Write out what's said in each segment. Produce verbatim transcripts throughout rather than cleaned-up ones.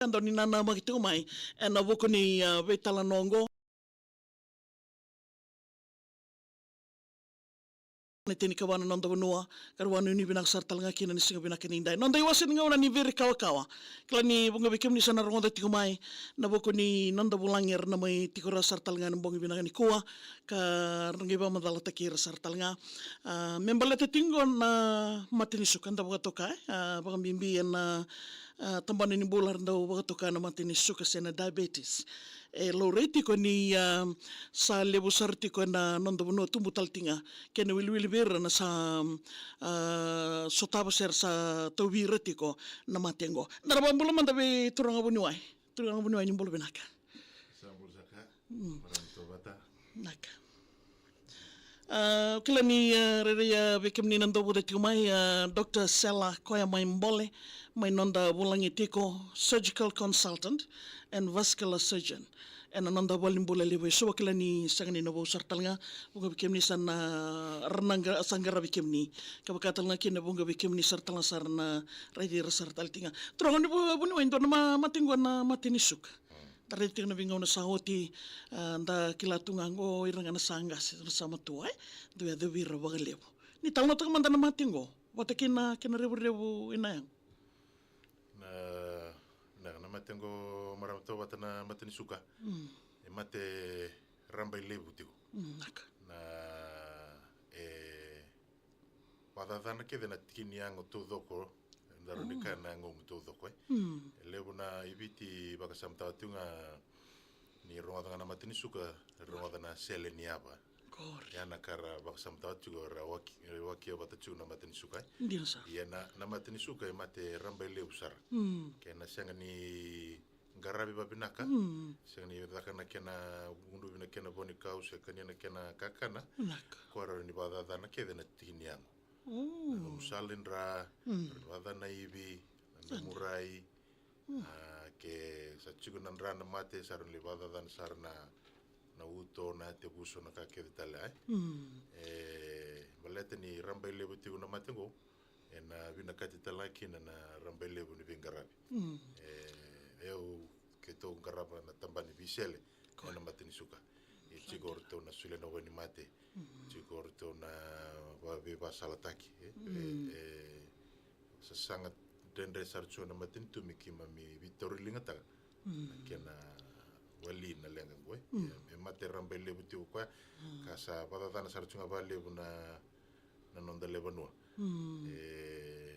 Ka dau ni nanamaki tiko mai ena vuku ni, ah, veitalanoa oqo. Na tinikava na noda vanua, ka ra vakanuinui vinaka sara tale ga kina ni siga vinaka ni dai. Noda iwase ni gauna ni Viri Kawakawa. Kila ni vuqa vei kemuni sa na rogoca tiko mai, na vuku ni noda vulagi era na mai tiko ra sara tale ga na bogi vinaka nikua, ka ra qai vakamacalataki ira sara tale ga. Ah, me baleta tiko na mate ni suka, da vakatoka, eh? Ah, vakabibi ena, ah, tabana ni bula ra dau vakatoka na mate ni suka se na diabetes. E laurai tiko ni, ah, sa levu sara tiko ena noda vanua tubu tale tiko ga kei na wiliwili vei ira na sa, ah, sotava se ra sa tauvi ira tiko na mate oqo. Da na vakabula mada vei turaga vuniwai. Turaga vuniwai, ni bula vinaka. Sa bula saka. Mm. Marama Tovata. Naka. Ah, kila ni, ah, rairai, ah, vei kemuni na dau vuta tiko mai, ah, Doctor Sela, koya mai Bole, mai noda vulagi tiko, surgical consultant and vascular surgeon. Ena noda valenibula levu e Suva, kila ni sega ni na vou sara tale ga, vuqa vei kemuni sa na, ra na qa-, sa qaravi kemuni. Ka vaka tale ga kina vuqa vei kemuni sara tale ga sa ra na raici ira sara tale tiko ga. Turaga ni vu-, vuniwai, dua na ma-, mate qo na mate ni suka. Da raica tiko na veigauna sa oti, ah, da kila tu ga qo ira ga na sa qase, na sa matua, eh? Dau yacovi ira vakalevu. Ni talanoataka mada na mate qo vata kei na, kei na revurevu ena yago. Na, na, na mate qo, marama Tovata, na mate ni suka. Mm. E mate rabailevu tiko. Mm, naka. Na, e vakacacana kece na tiki ni yago taucoko, daru ni kaya na yagomu taucoko, eh. Mm. E levu na i Viti vakasamataka tiko ga ni rogoca ga na mate ni suka, rogoca na sele ni yava. Qori. Ia na ka ra vakasamataka tiko, ra waki, ra wakia vata tiko na mate ni suka, eh. Dina sara. Ia na, na mate ni suka e mate rabailevu sara. Mm. Kena sega ni qaravi vavinaka. Mm. Sega ni caka na kena gunuvi na kena vo ni kau se kania na kena kakana. Naka. Ko rawa ni vakacacana kece na tiki ni yago. Mm. Na nomu sala ni dra, mm, rawa ni vakacacana na ivi, na nomu rai. Mm. Ah, ke sa tiko na dra na mate, sa rawa ni vakacacana sara na, na uto, na yatevuso, na ka kece tale, eh. Mm. E baleta ni rabailevu tiko na mate qo, ena vinakati tale ga kina na rabailevu ni veiqaravi. Mm. E, au keitou qarava na tabana ni veisele ena mate ni suka. E tiko o ratou na solia na wainimate. Mm. Tiko o ratou na va-, veivasalataki, eh. Mm. E, e sasaga dredre sara tiko na matanitu me keimami veitauriligataka na kena wali na leqa qo, eh. Mm. E, e mate rabailevu tiko o koya, mm, ka sa vakacacana sara tiko ga vakalevu na na noda lewe vanua. Mm. E,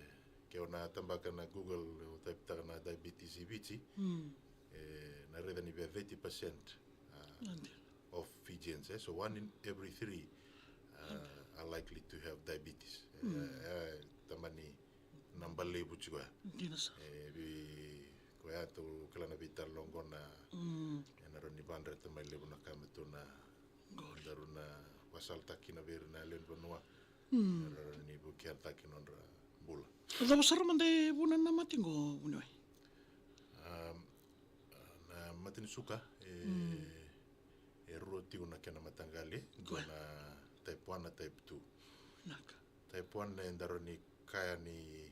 ke o na tabaka na Google, o taipitaka na diabetes e Viti, mm, e, na raica ni via thirty percent, uh, of Fijians, eh? So one in every three, uh, are likely to have diabetes. Mm. E, e, tamani naba levu tiko ya. Dina sara. E, vei koya tou kila na veitalanoa qo na, mm, ena rawa ni vadreta mai levu na ka me tou na, qori, daru na vasalataki kina vei ira na lewe ni vanua. Mm. Era rawa ni vukiyataki nodra bula. Cava sara mada e vuna na mate qo, vuniwai? Um, na mate ni suka, e, mm, e rua tiko na kena mataqali, dua na type one na type two. Naka. Type one e daru ni kaya ni,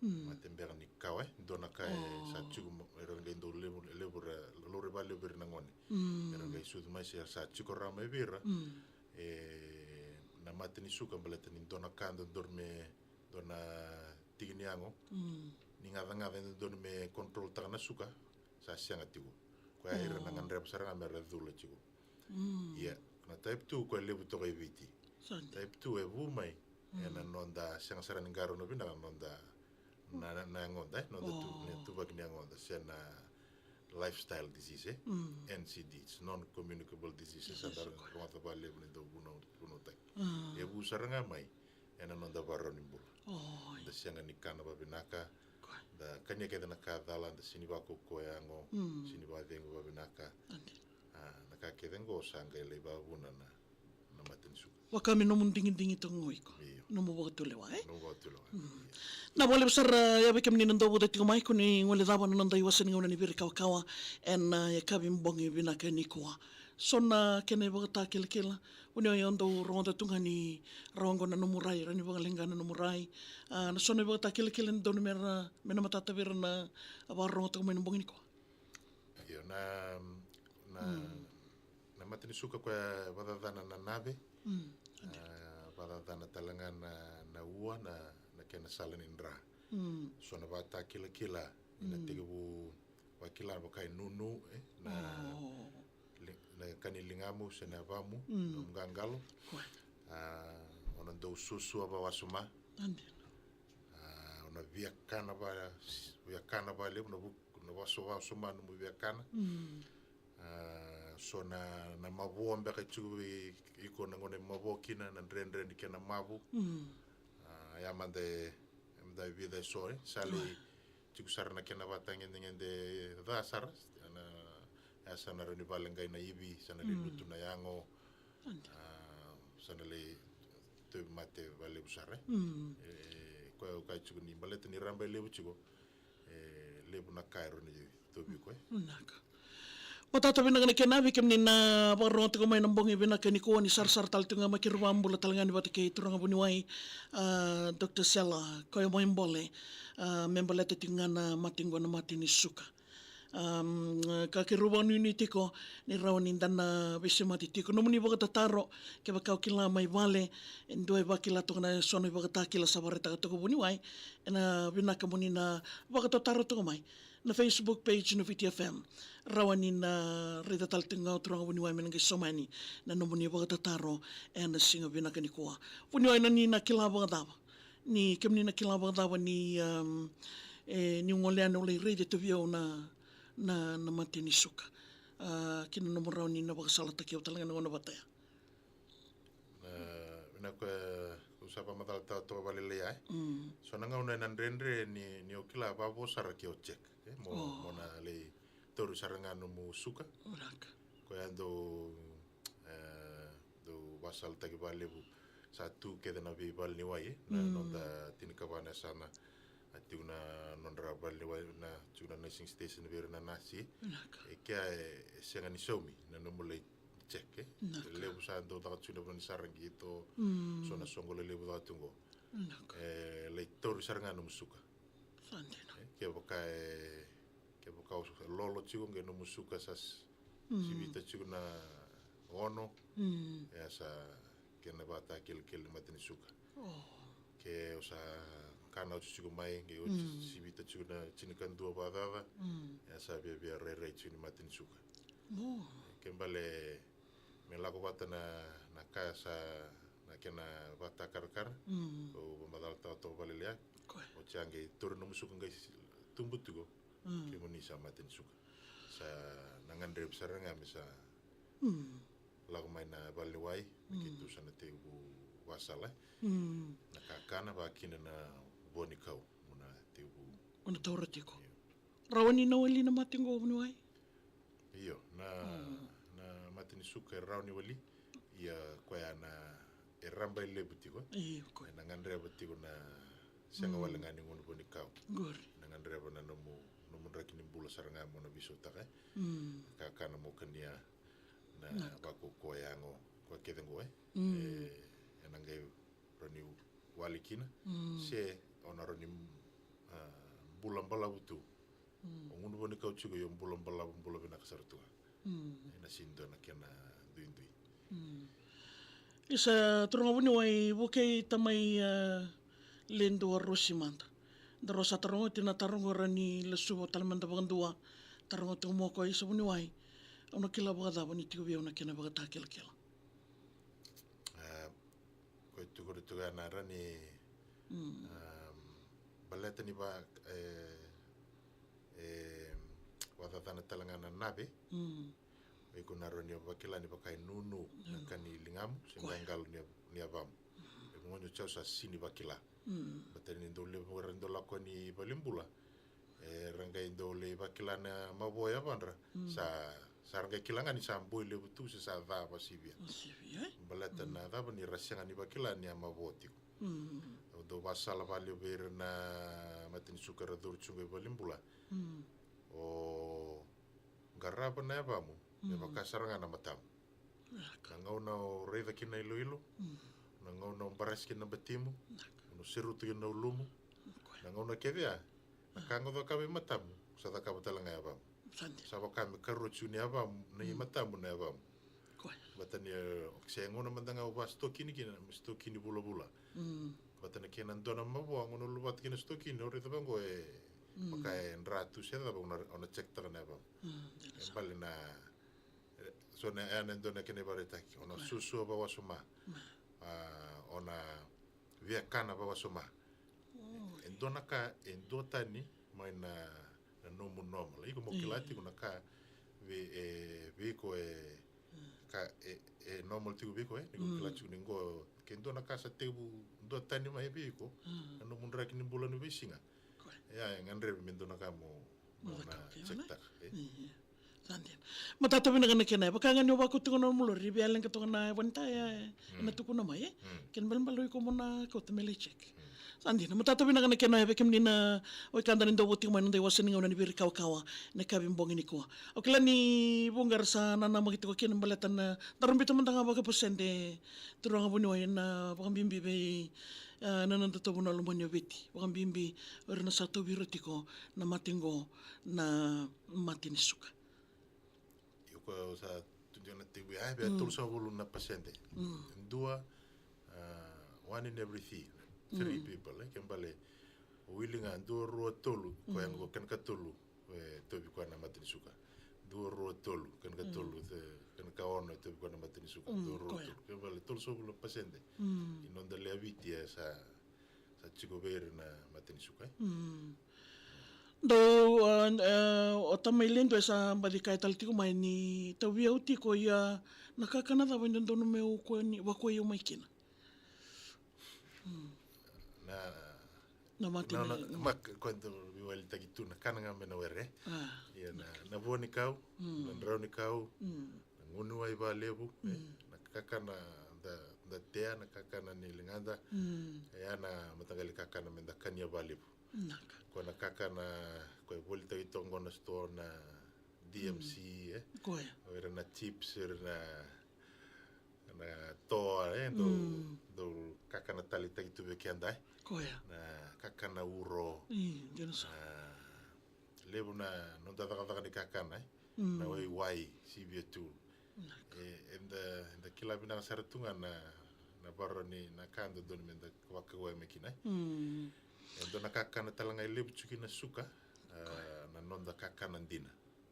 mm, mate beka ni kawa, e dua na ka e sa tiko, era qai dau levu, levu ra, laurai vakalevu vei ira na gone. Mm. Era qai sucu mai se sa tiko rawa mai vei ira. Mm. E, na mate ni suka baleta ni dua na ka dodonu me, dua na tiki ni yago. Mm. Ni gacagaca e dodonu me control taka na suka, sa sega tiko. Koya ira na gadreva sara ga mera cula tiko. Mm. Ia, na type two koya levu toka e Viti. Sa dina. Type two e vu mai, mm, ena noda sega sara ni qarauna vinaka na noda, na, na, na yagoda, eh, noda tu, na ituvaki ni yagoda, se na lifestyle disease, eh? Mm. N C D, it's non-communicable disease, sa da rogoca vakalevu ni dau vunau, vunautaki. Mm. E vu sara ga mai ena noda vakarau ni bula. Oi. Da sega ni kana vavinaka, da kania kece na ka cala, da sega ni vakaukauwa yago, mm, sega ni vakacegu vavinaka. Adi. A, na ka kece qo sa qai lai vakavuna na, na mate ni suka. Vaka me nomu digidigi toka ga o iko. Io. Nomu vakatulewa, eh? Nomu vakatulewa. Mm. Io. Na vakalevu sara, ia vei kemuni na dau vata tiko mai, ko ni guilecava na noda iwase ni gauna ni Viri Kawakawa ena, ah, yakavi bogi vinaka nikua. So na kena ivakatakilakila, vuniwai au dau rogoca tu ga ni rawa oqo na nomu rai, rawa ni vakaleqa na nomu rai. A, na so na ivakatakilakila e dodonu me ra, me na matata vei ira na vakarorogo toka mai na bogi nikua. Io, na, na, mm, na mate ni suka koya e vakacacana na nave. Mm. A, vakacacana tale ga na, na ua, na, na kena sala ni dra. Mm. So na vakatakilakila, ina, mm, tekivu vakila vaka e nunu, e, na, oh, li-, na ka ni ligamu se na yavamu, mm, nomu qaqalo. Koya. A, o na dau suasua vakawasoma. Adi. A, o na viakana va, viakana vakalevu, na vu-, na vaso, vakawasoma nomu viakana. Mm. A, so na, na mavoa beka e tiko vei iko na gauna e mavoa kina, na dredre ni kena mavu. Mm. A, ya mada e, ya mada e vica e so, e, sa lai, mm, tiko sara na kena vakatagedegede ca sara, na, ya sa na rawa ni vakaleqai na ivi, sa na lai, mm, lutu na yago. Adi. A, sa na lai tauvi mate vakalevu sara, e. Mm. E, koya au kaya tiko ni baleta ni raba e levu tiko, e, levu na ka e rawa ni tauvi iko, e. Vinaka. Matata vinaka na kena, vei kemuni na vakarorogo tiko mai na bogi vinaka nikua, ni sarasara tale tiko ga mai, keirau vakabula tale ga yani vata kei turaga vuniwai, a, Doctor Sela, koya mai Bole, a, me baleta tiko ga na mate qo na mate ni suka. Am, ka keirau vakanuinui tiko ni rawa ni da na veisemati tiko. Nomuni vakatataro, kevaka o kila mai vale e dua e vakila toka na so na ivakatakila sa vakaraitaka toka vuniwai, ena vinaka moni na vakatataro toka mai na Facebook page na Viti F M. Rawa ni na raica tale tiko ga o turaga vuniwai me na qai sauma yani na nomuni vakatataro ena siga vinaka nikua. Vuniwai, na ni na kila vakacava, ni kemuni na kila vakacava ni, um, e, niu gole yani au lai raica tu vei au na, na, na mate ni suka. A, kei na nomu rawa ni na vakasalataki au tale ga na gauna vata ya. Na, vinaka, e, au sa vakamacalataka toka vakalailai, e. Mm. So na gauna ena dredre ni, ni o kila vakavo sara ke o check, e, mo, oh, mo na lai tauri sara ga nomu suka. Vinaka. Koya dau, e, dau vakasalataki vakalevu. Sa tu kece na veivaleniwai, e, na, mm, noda tinikava na yasana, a, tiko na nodra valeniwai, na, tiko na nursing station vei ira na nasi. Vinaka. E kea e, e sega ni saumi na nomu lai check, e. Vinaka. Levu sa dau caka tu na vanua ni sara qito, mm, so na soqo lelevu caka tu qo. Vinaka. E lai tauri sara ga nomu suka. Sa dina. E, kevaka e, kevaka o lolo tiko qai nomu suka sa s-, mm, sivita tiko na ono, mm, e, sa kena vakatakilakila ni mate ni suka. Oh. Ke o sa kana oti tiko mai, qai oti, mm, sivita tiko na tinikadua vakacaca, mm, e, sa viavia rairai tiko ni mate ni suka. Oh. Ke bale me lako vata na, na kaya sa na kena vatakarakara. Mm. Au vakamacalataka toka vakalailai. Koya. Oti ya qai tauri nomu suka qai s-, tubu tiko. Mm. Kemuni sa mate ni suka. Sa na gadrevi sara ga me sa, mm, lako mai na valeniwai, me, mm, keitou sa na tekivu vakasala. Mm. Na kakana, vakakina na vo ni kau, mo na tekivu. Mo na taura tiko. Io. Rawa ni na wali na mate qo vuniwai? Io, na, mm, na mate ni suka e rawa ni wali, ia koya na, e raba e levu tiko. Io, koya. Ena gadreva tiko na sega, mm, wale ga ni gunu vo ni kau. Qori. Na gadreva na nomu, nomu draki ni bula sara ga mo na veisautaka, e. Mm. Kakana mo kania, na, na, vakaukauwa yago, koya kece qo, e. Mm. E, ena qai rawa ni wali kina, mm, se o na rawa ni, a, bula balavu tu. Mm. O gunu vo ni kau tiko, io bula balavu, bula vinaka sara tu ga. Mm. Ena sega ni dua na kena duidui. Mm. Isa, turaga vuniwai, vukei tamai, a, Ledua Rosi mada. Daru sa taroga oti na taro qo, rawa ni lesuva tale mada vakadua. Taroga tu mo koya, isa vuniwai, au na kila vakacava ni tiko vei au na kena vakatakilakila? A, Koya tukuna tu ga na rawa ni, mm, um, baleta ni va, e, e, vakacacana tale ga na nave. Mm. Iko na rawa ni vakila ni vaka e nunu na, nunu, ka ni ligamu se, koya, na qalo ni, ni yavamu. Mm. E vagoni oti au sa sega ni vakila. Mm. Baleta ni dau levu era dau lako ni valenibula. Era qai dau lai vakila na mavoa e yavadra. Mm. Sa, sa ra qai kila ga ni sa boi levu tu se sa ca vakasivia. Vakasivia, e? Baleta, mm, na cava, ni ra sega ni vakila ni a mavoa tiko. Mm. Au dau vakasala vakalevu vei ira na mate ni suka era curu tiko qo i valenibula. Mm. O qarava na yavamu, Me vaka sara ga na matamu. Vinaka. Na gauna o raica kina na iloilo, na gauna o barasi kina na batimu, gauna o serutu kina na ulumu, na gauna kece ya, na ka ga o cakava e matamu, sa cakava tale ga e yavamu. Sa dina. Sa vaka me karua tiko ni yavamu, na i matamu na yavamu. Koya. Baleta ni, e, se gauna mada ga o vasitokini kina, me sitokini vulavula. Baleta na kena dua na mavoa, gauna o luvata kina sitokini, o raica vaqo e, vaka e dra tu se cava, o na, o na check taka na yavamu. E bale na, e, so na, e, na dua na kena ivakaraitaki, o na suasua vakawasoma. A, o na viakana vakawasoma. E dua na ka e duatani mai na, na nomu normal. Iko mo kila tiko na ka vei, e, vei iko e, ka e, e normal tiko vei iko, e, ni ko kila tiko ni qo, ke dua na ka sa tekivu duatani mai vei iko na nomu draki ni bula ni veisiga. Koya. Ia, e gadrevi me dua na ka mo, mo na check taka, e. Sa dina. Matata vinaka na kena, e vaka ga ni o vakauta tiko na nomu lori, via leqa toka na vanita ya, e, e na tukuna mai, e. Kena balebale o iko mo na kauta me lai check. Sa dina, matata vinaka na kena, e, vei kemuni na wekada ni dau vou tiko mai na noda iwase ni gauna ni Viri Kawakawa na yakavi bogi nikua. Au kila ni vuqa era sa nanamaki tiko kina baleta na, daru biuta mada ga vakapasede, turaga vuniwai, na vakabibi vei, e, na noda tauvanua lomani o Viti, vakabibi o ira na sa tauvi ira tiko na mate qo na mate ni suka. Io, ko sa tu dua na tekivu ya, e via tolusagavulu na pasede. Dua, a, one in every three, three people, e, ke bale, o wili ga, dua, rua, tolu, koya qo kena katolu, e tauvi koya na mate ni suka. Dua, rua, tolu, kena katolu, e, kena kaono, e tauvi koya na mate ni suka. Dua, rua, tolu, ke bale, tolusagavulu na pasede. Ni noda lewe i Viti, e, sa sa tiko vei ira na mate ni suka, e. Dou, e, e, o tamai le dua e sa baci kaya tale tiko mai ni tauvi au tiko, ia na kakana cava e dodonu meu kua ni, vakuai au mai kina? Na, na mate ni, na, na, ma, ko dau veiwalitaki tu na kana ga me na were. A. Ia na, na vua ni kau, na drau ni kau, na gunu wai valevu, e, na kakana da, da tea, na kakana ni ligada, e, ya na mataqali kakana me da kania valevu. Vinaka. Ko na kakana, ko e volitaki toka qo na sitoa na D M C, e. Koya. O ira na chips, ira na, na toa, e, dau, dau kakana taleitaki tu vei keda, e. Koya. Na kakana uro. Dina sara. Na levu na noda cakacaka ni kakana, e. Na waiwai, sivia tu. E, eda, eda kila vinaka sara tu ga na, na varau ni na ka dodonu me da vakawai mai kina. E dua na kakana tale ga e levu tiko kina suka, a, na noda kakana dina.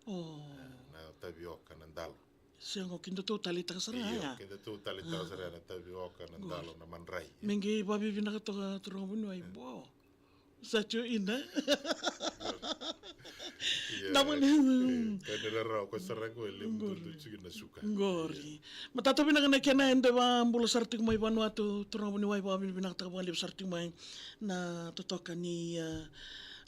O. A, na tavioka, na dalo. Sega, o kedatou taleitaka sara ya. Io, kedatou taleitaka sara ya na tavioka, na dalo, na madrai. Me qai vavivinaka toka turaga vuniwai, bo. Sa tio ina. Ia, na vale. Ka ni rarawa ko sara ko e levu dudu tiko na suka. Qori. Matata vinaka na kena, eda vakabula sara tiko mai Vanuatu, turaga vuniwai, vakavinavinakataka vakalevu sara tiko mai na totoka ni, a,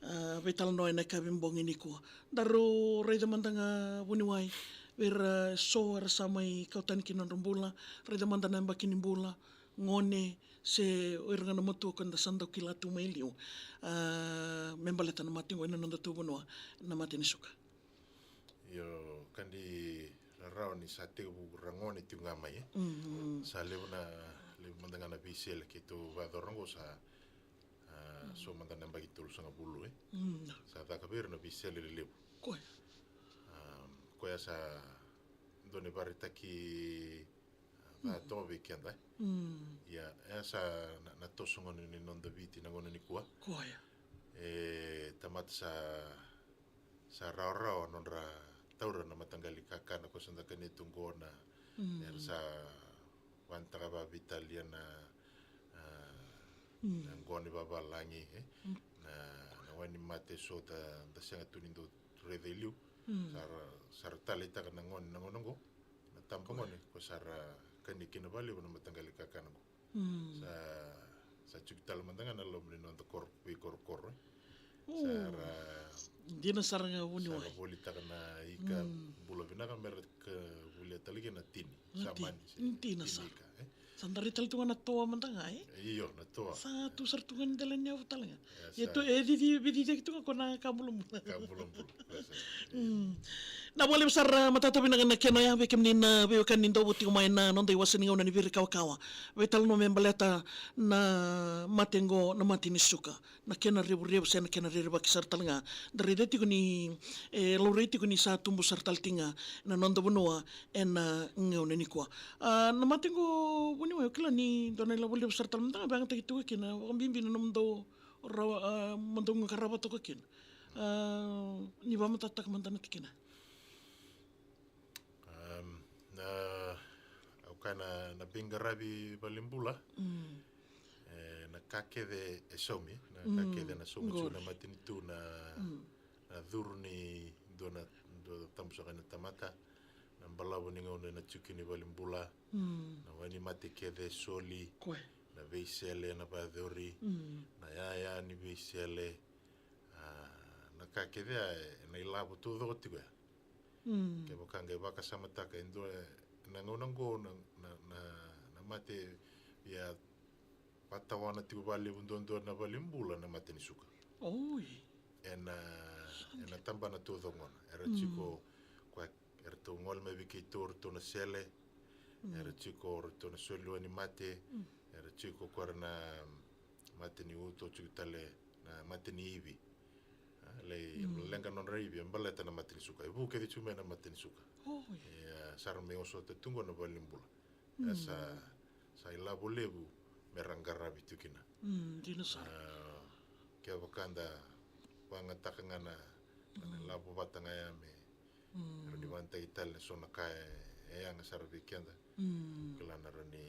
a, veitalanoa ena yakavi bogi nikua. Daru raica mada ga vuniwai, vei ira eso era sa mai kau tani ki na nodra bula, raica mada na yabaki ni bula, gone, se o ira ga na matua ko da sa dau kila tu mai liu, a, me baleta na mate qo ena noda tu vanua, na mate ni suka. Io, ka ni rarawa ni sa tekivu ragone tiko ga mai, e. Sa levu na, levu mada ga na veisele keitou vakayacora qo sa, a, so mada na yabaki tolusagavulu, e. Sa caka vei ira na veisele lelevu. Koya. A, koya sa dua na ivakaraitaki, a, ca toka vei keda, e. Ia, e sa na, na toso gona ni noda Viti na gauna nikua. Koya. E, tamata sa, sa rawarawa nodra taura na mataqali kakana ko sa da kania tu qo na, era sa vanataka vakaveitalia na, a, na qo ni vavalagi, e. Na, na wainimate so da, da sega tu ni dau raica i liu. Sa ra, sa ra taleitaka na gone na gauna qo. Na tabagone, ko sa ra kania kina valevu na mataqali kakana qo. Sa, sa tiko tale mada ga na loma ni noda koro, veikorokoro, e. Sa ra, dina sara ga vuniwai, sa ra volitaka na ika bula vinaka me ra ka volia tale kina na tini. Na sa tini. Mani se tini sara. Ika, e. Sa da rai tale tu ga na toa mada ga, e? Io, na toa. Sa tu sara tu ga ni dela ni yavu tale ga. Ia, e tu, e cici, veciciyaki tu ga ko na ka bulabula. Ka bulabula, koya sara. Mm. Na vakalevu sara, matata vinaka na kena ya vei kemuni na veiwekani ni dau voti tiko mai na noda iwase ni gauna ni Viri Kawakawa. Veitalanoa me baleta na mate qo, na mate ni suka. Na kena revurevu se na kena rerevaki sara tale ga. Da raica tiko ni, e, laurai tiko ni sa tubu sara tale tiko ga na noda vanua ena gauna nikua. A, na mate qo vuniwai, au kila ni dua na ilavo levu sara tale mada ga vakayagataki toka kina, vakabibi na nomudou rawa, a, mo dou qarava toka kina. A, ni vakamatatataka mada na tikina. Am, na, au kaya na, na veiqaravi valenibula. Mm. E, na ka kece e saumi, na ka kece na saumi tiko na matanitu, na, na curu ni dua na, dua tabu saka na tamata, na balavu ni gauna ena tiko kina i valenibula, na wainimate kece e soli, na veisele ena vakayacori, na yaya ni veisele, a, na ka kece ya, e, na ilavo taucoko tiko ya. Mm. Kevaka qai vakasamataka e dua, e, na gauna qo na, na, na, na mate via vatawana tiko vakalevu duadua na valenibula na mate ni suka. Oi. Ena, ena tabana taucoko gona. Era tiko, koya, eratou gole mai vei keitou ratou na sele. Era tiko ratou na soli wainimate. Era tiko koya na mate ni uto, tiko tale na mate ni ivi. A, lai leqa nodra ivi, e baleta na mate ni suka. E vu kece tiko mai na mate ni suka. Oi. E, a, sa ra mai osota tu qo na valenibula. E sa, sa ilavo levu me ra qaravi tu kina. Mm, dina sara. A, kevaka da vakayagataka ga na, na ilavo vata ga ya me, mm, rawa ni vakayagataki tale na so na ka e, e yaga sara vei keda. Mm. Kila na rawa ni,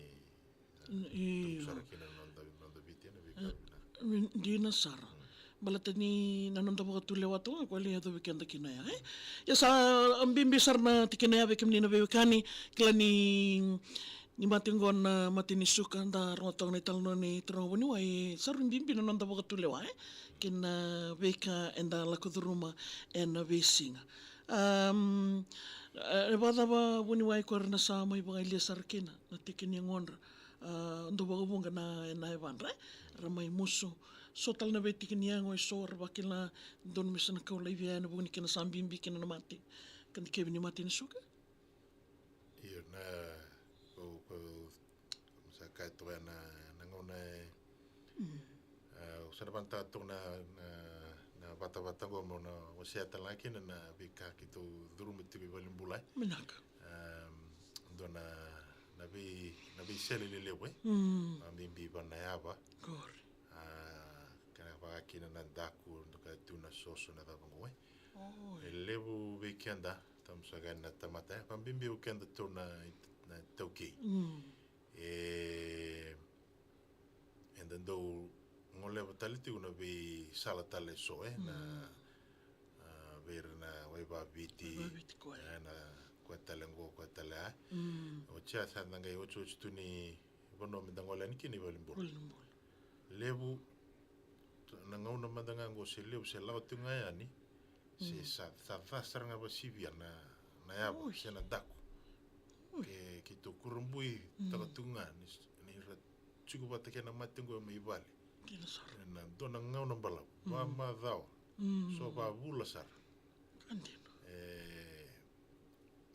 e, tubu sara kina na noda, noda Viti ena veika vinaka. Mm, dina sara. Baleta ni na noda vakatulewa toka ga koya e lai yacovi keda kina ya, e? Ia sa bibi sara na tikina ya vei kemuni na veiwekani, kila ni, ni mate qo na mate ni suka, da rogoca toka na italanoa ni turaga vuniwai, sa rui bibi na noda vakatulewa, e? Kei na veika eda lako curuma ena veisiga. Am, e, e vakacava vuniwai ko ira na sa mai vakayalia sara kina na tiki ni yagodra? A, dau vakavuqa na, na yavadra, e? Ra mai musu. So tale na veitiki ni yago e so ra vakila dodonu me sa na kau laivi ena vuku ni kena sa bibi kina na mate. Ka dikevi ni mate ni suka. Io, na, ko, ko, sa kaya toka ya na, na gauna e, mm, a, au sa na vanataka toka na, na, na vatavata qo mo na wasea tale ga kina na veika keitou curuma tiko i valenibula. Vinaka. Am, dua na, na vei, na veisele lelevu, e? Mm. A, bibi vana yava. Qori. A, kena vaka kina na daku, na ka tu na soso na cava qo, e? Oi. E levu vei keda, tamusaka na tamata, e? Vakabibi o keda tu na, na iTaukei. Mm. E, eda dau goleva tale tiko na veisala tale e so, e? Na, mm, a, vei ira na waivaviti. Waivaviti koya. E, na koya tale qo, koya tale, a. Mm. Oti ya sa da qai otioti tu ni vanua meda gole yani kina i valenibula. Valenibula. Levu, na gauna mada ga qo se levu, se lako tiko ga yani, se, mm, sa, sa ca sara ga vakasivia na, na yava, oi, se na daku. Oi. Ke, keitou kurabui, mm, taka tu ga ni, ni ra tiko vata kei na mate qo mai vale. Dina sara. Ena dua na gauna balavu. Mm. Vakamacawa. Mm. So vakavula sara. Ka dina. E,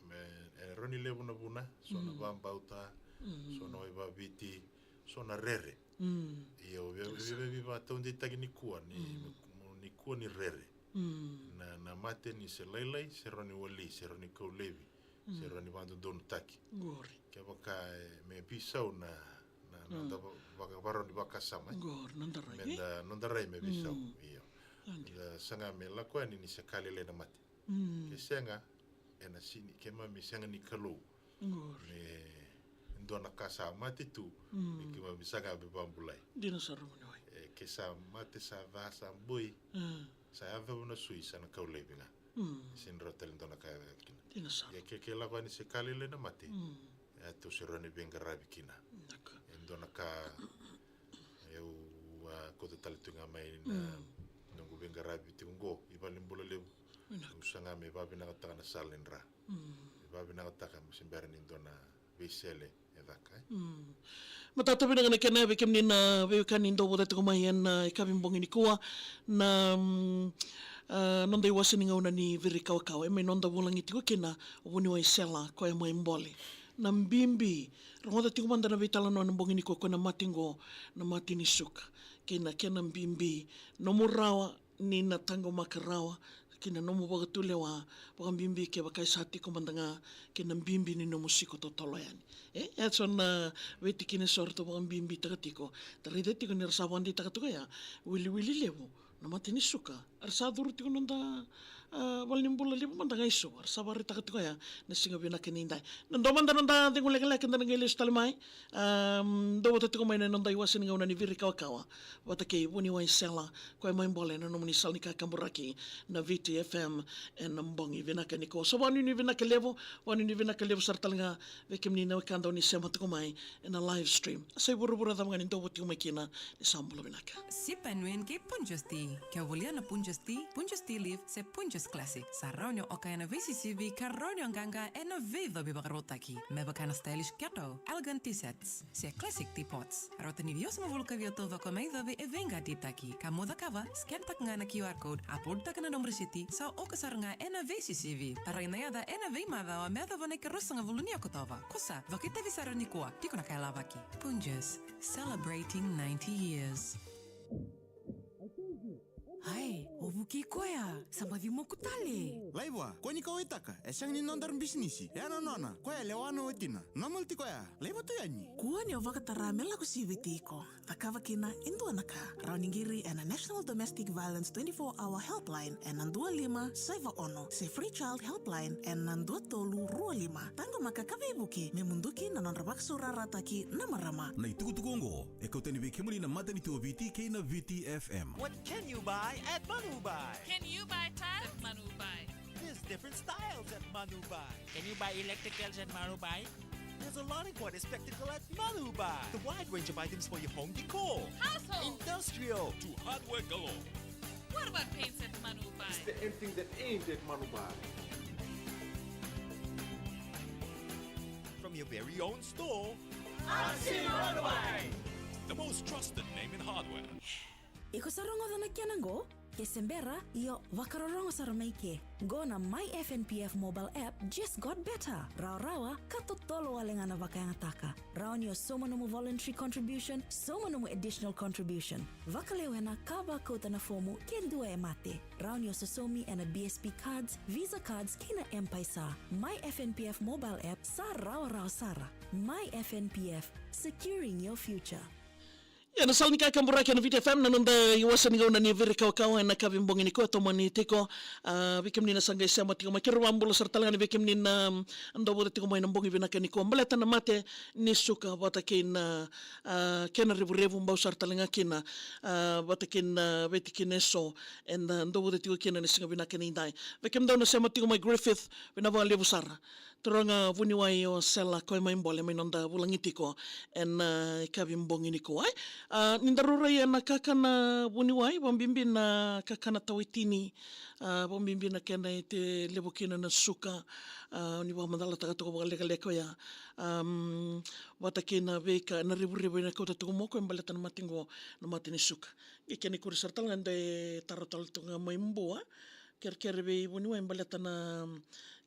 me, e rawa ni levu na vuna, so na, mm, vakabauta, mm, so na waivaviti, so na rere. Mm. Io, via, dina sara, via, via vakataudeitaki nikua ni, mm, nikua ni rere. Mm. Na, na mate ni se lailai, se rawa ni wali, se rawa ni kau laivi, se, mm, rawa ni vakadodonutaki. Qori. Kevaka, e, me veisau na, na, na, mm, noda va-, vaka-, varau ni vakasama, e? Qori, noda rai, e? Meda, noda rai me veisau, mm, io. Ka dina. Da saga me lako yani ni se ka lailai na mate. Mm. Ke sega, ena sini, keimami sega ni Kalou. Qori. Me dua na ka sa mate tu, mm, me keimami saga me vakabulai. Dina sara vuniwai. E, ke sa mate, sa ca, sa boi, mm, sa yacova na sui, sa na kau laivi ga. Mm. Sini rawa tale dua na ka e yaco kina. Dina sara. Ia ke, ke lako yani se ka lailai na mate. Mm. E, tou se rawa ni veiqaravi kina. Vinaka. E dua na ka, e, au a kauta tale tu ga mai na, mm, noqu veiqaravi tiko qo i valenibula levu. Vinaka. Au saga me vavinakataka na sala ni dra. Mm. Me vavinakataka mo se bera ni dua na veisele e caka, e. Mm. Matata vinaka na kena vei kemuni na veiwekani dau vota tiko mai ena, e, yakavi bogi nikua. Na, mm, A, noda iwase ni gauna ni viri kawakawa, e mai noda vulagi tiko kina o vuniwai Sela, koya mai Bole. Na bibi, rogoca tiko mada na veitalanoa na bogi nikua, koya na mate qo, na mate ni suka. Kei na kena bibi, nomu rawa ni na taqomaka rawa ki na nomu vakatulewa, vakabibi kevaka e sa tiko mada ga kei na bibi ni nomu siko totolo yani. E, e so na veitikina eso ratou vakabibitaka tiko. Da raica tiko ni ra sa vakadeitaka tiko ya, wiliwili levu na mate ni suka. Era sa curu tiko noda, a, valenibula levu mada ga i Suva. Era sa vakaraitaka tiko ya na siga vinaka ni dai. Na dua mada noda cegu lekaleka da na qai lesu tale mai. Am, dou vata tiko mai na noda iwase ni gauna ni viri kawakawa vata kei vuniwai Sela, koya mai Bole, na nomuni sala ni kakaburaki na Viti F M ena bogi vinaka nikua. So vakanuinui vinaka levu, vakanuinui vinaka levu sara tale ga vei kemuni na wekada oni sema tiko mai ena live stream. Sa i vuravura cava ga ni dou vata tiko mai kina, ni sa bula vinaka. Sipa e nuin kei Punjas Tea. Ke o volia na Punjas Tea, Punjas Tea Leaf, se Punjas Classic, sa rawa ni o oka ena veisisivi ka rawa ni o qaqa ena veicovi vakarautaki. Me vaka na stylish Kettle, elegant tea sets, se classic teapots. Rauta ni ciwasagavulu ka ciwa taucoko me icovi e veiqatitaki. Ka mo cakava, scan taka ga na Q R code, upload taka na nomu risiti, sa oka sara ga ena veisisivi. Tarai na yaca ena veimacawa me yacova na ika ruasagavulu ni Okotova. Ko sa, vakaitavi sara nikua, tiko na ka e lavaki. Punjas, celebrating ninety years. Ai, o Vuki koya, sa baci moku tale. Laiva, kua ni kauwaitaka, e sega ni nodaru bisinisi, e a na nona, koya e lewa na watina. Normal tiko ya, laiva tu yani. Kua ni o vakatara me lako siviti iko. Cakava kina e dua na ka. Rawa ni qiri ena National Domestic Violence twenty-four Hour Helpline ena dua lima saiva ono, se Free Child Helpline ena dua tolu rua lima. Taqomaka ka veivuke me muduki na nodra vakasaurarataki na marama. Na itukutuku oqo e kauta yani vei kemuni na matanitu o Viti kei na Viti F M. What can you buy at Manu Buy? Can you buy tiles at Manu Buy? There's different styles at Manu Buy. Can you buy electricals at Manu Buy? There's a lot of what is spectacle at Manu Buy. The wide range of items for your home decor. Household. Industrial. To hardware galore. What about paints at Manu Buy? Is there anything that ain't at Manu Buy? From your very own store. I've seen Manu Buy. The most trusted name in hardware. Iko sa rogoca na kena qo? Ke se bera, io, vakarorogo sara mai ke. Qo na My F N P F mobile app just got better. Rawarawa, ka totolo wale ga na vakayagataka. Rawa ni o sauma nomu voluntary contribution, sauma nomu additional contribution. Vakalewena ka vakauta na fomu ke dua e mate. Rawa ni o sosomi ena B S P cards, Visa cards, kei na M-PAiSA. My F N P F mobile app sa rawarawa sara. My F N P F, securing your future. Ia na sala ni kakaburaki ena Viti F M, na noda iwase ni gauna ni viri kawakawa ena kavi bogi nikua, tomani tiko, a, vei kemuni na sa qai sema tiko mai, keirau vakabula sara tale ga ni vei kemuni na, mm, dau vata tiko mai na bogi vinaka nikua. Baleta na mate ni suka vata kei na, a, kena revurevu, bau sara tale ga kina, a, vata kei na veitikina eso eda dau vata tiko kina ena siga vinaka ni dai. Vei kemudou na sema tiko mai Griffith, vinaka vakalevu sara. Turaga vuniwai o Sela, koya mai Bole, mai noda vulagi tiko ena, a, ikavi bogi nikua, e. A, ni daru rai ena kakana vuniwai, vakabibi na kakana tawaitini, a, vakabibi na kena e te levu kina na suka, a, ni vakamacalataka toka vakalekaleka oya. Am, vata kei na veika, na revurevu ena kauta toka mai ko e baleta na mate qo, na mate ni suka. Qai kena ikuri sara tale ga e dau taro tale toka ga mai Bua. Kerekere vei vuniwai baleta na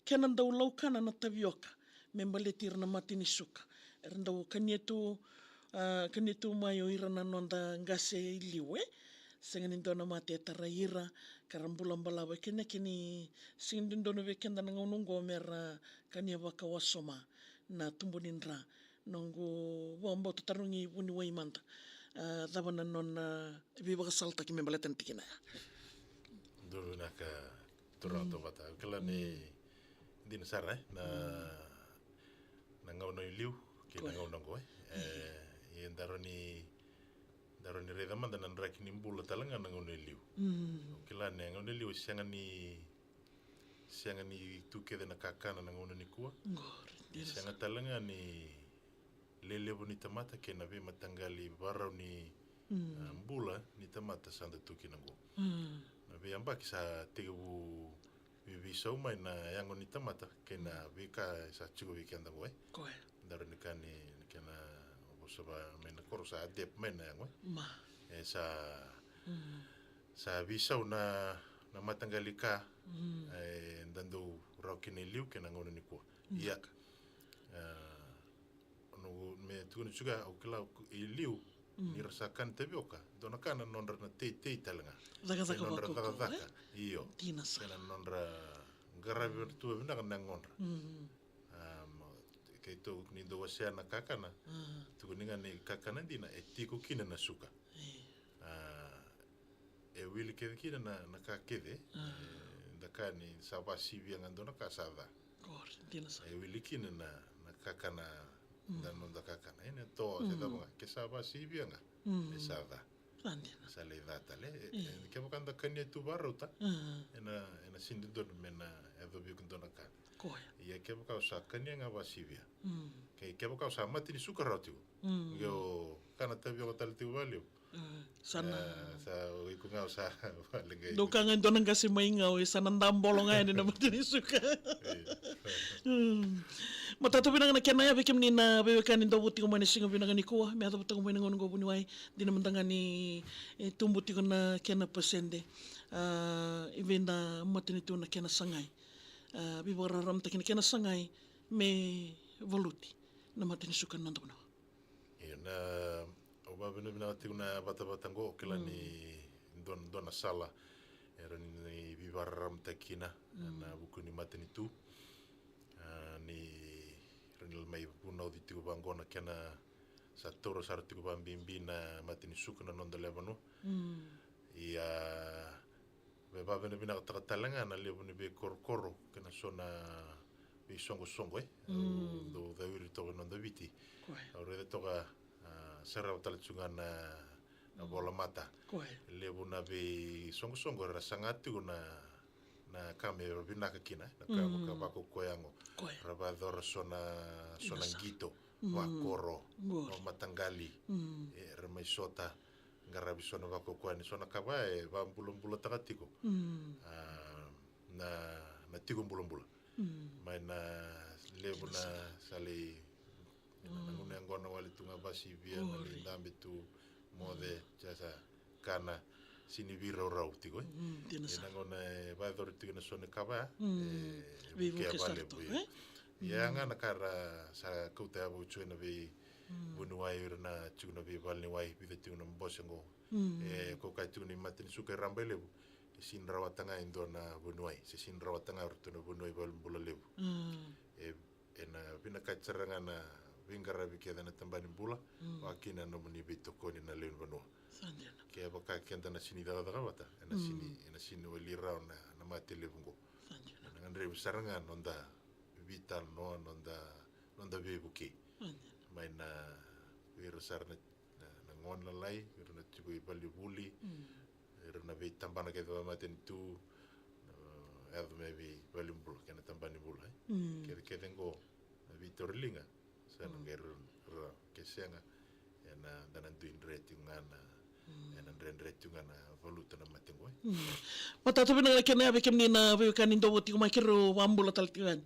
kena dau laukana na tavioka me baleti ira na mate ni suka. Era dau kania tu, a, kania tu mai o ira na noda qase i liu, e. Sega ni dua na mate e tarai ira, ka ra bula balavu. E kena kena sega ni dodonu vei keda na gauna oqo me ra kania vakawasoma na tubu ni dra. Noqu vakabauta, tarogi vuniwai mada, a, cava na nona veivakasalataki me baleta na tikina ya. Duru vinaka turaga Tovata. Au kila ni dina sara, e, na, na gauna i liu kei na gauna oqo, e. E, ia daru ni, daru ni raica mada na draki ni bula tale ga na gauna i liu. Au kila ni gauna i liu e sega ni sega ni tu kece na kakana na gauna nikua. Qori, dina sara. Sega tale ga ni lelevu ni tamata kei na veimataqali varau ni, a, bula ni tamata sa da tu kina qo. Na veiyabaki sa tekivu veiveisau mai na yago ni tamata kei na veika sa tiko vei keda qo, e. Koya. Daru ni kani, ni kena vosa va mai na koro sa adapt mai na yago, e. Ma. E sa, sa veisau na na mataqali ka, e, da dau rawa kina i liu kei na gauna nikua. Ia, e, noqu, me tukuna tiko ga, au kila i liu, ni ra sa kana tavioka, dua na ka na nodra na teitei tale ga. Cakacaka, nodra vakaukaua, cakacaka. Io. Dina sara. Kei na nodra qaravi tu vinaka na yagodra. A, ma, keitou ni dau wasea na kakana, tukuni ga ni kakana dina e tiko kina na suka. A, e wili kece kina na, na ka kece, e, da ka ni sa vasivia ga dua na ka sa ca. Qori, dina sara. E wili kina na, na kakana, da noda kakana. Ena to, se cava ga, ke sa vasivia ga, e sa ca. Sa dina. Sa lai ca tale. E, e, kevaka da kania tu varauta, ena, ena sini dodonu me na yacovi iko dua na ka. Koya. Ia kevaka o sa kania ga vasivia. Kei kevaka o sa mate ni suka rawa tiko. Ke o kana tavioka tale tiko valevu. Sa na. Sa o iko ga o sa valeqai. Dou ka ga e dua na qase mai Gau, e sa na dabolo ga yani na mate ni suka. Matata vinaka na kena ya vei kemuni na veiwekani dou vou tiko mai na siga vinaka nikua. Me yacova tiko mai na gauna qo vuniwai. Dina mada ga ni, e, tubu tiko na kena pasede. A, i vei da matanitu na kena sagai. A, veivakararamataki na kena sagai me valuti na mate ni suka na noda vanua. Io, na, au vavinavinaka tiko na vatavata qo, kila ni dua, dua na sala era ni veivakararamataki kina na vuku ni matanitu. A, ni ra ni mai vunauci tiko vaqo na kena sa taura sara tiko vabibi na mate ni suka na noda lewe vanua. Ia, me vavinavinakataka tale ga na levu ni veikorokoro kei na so na veisoqosoqo, e, au dau cawiri toka na noda Viti. Au raica toka, a, sarava tale tu ga na, na volamata. Levu na veisoqosoqo era saga tiko na, na ka me ra vinaka kina, na ka vaka, vakakoya qo. Ra vayacora so na, so na qito, vakoro, o mataqali, e, ra mai sota, qaravi so na vakakoya ni so na ka va e vabulabulataka tiko. A, na, na tiko bulabula. Mai na levu na sa lei, na gauna yaqona wale tu ga vasivia, na lei dabe tu, moce, sa kana, sini veiraurau tiko, e. Ena gauna e vayacori tiko na so na ka va, e, veivuke vakalevu, e. Ia ga na ka ra sa kauta yavau tu ena veivuniwai, ira na tiko na veivaleniwai, vica tiko na bose qo. E, ko kaya tiko ni mate ni suka e raba e levu, e sini rawata ga e dua na vuniwai, se sini rawata ga e ratou na vuniwai valenibula levu. E, ena vinakati sara ga na veiqaravi kece na tabana ni bula, vakakina na nomuni veitokoni na lewe ni vanua. Kevaka keda na sini cakacaka vata, ena sini, ena sini wali rawa na, na mate levu qo. Ena gadrevi sara ga noda veitalanoa, noda, noda veivukei. Mai na vei ira sara na na, na gone lalai, ira na tiko i valenivuli, ira na veitabana kece vakamatanitu, na yaco mai vei valenibula kei na tabana ni bula, e. Kece, kece qo na veitauriliga, sa na qai ra, ra, ke sega, ena, da na dui dre tiko ga na, ena dredre tiko ga na valuta na mate qo, e. Matata vinaka na kena ya vei kemuni na veiwekani dou vou tiko mai, keirau vakabula tale tiko yani.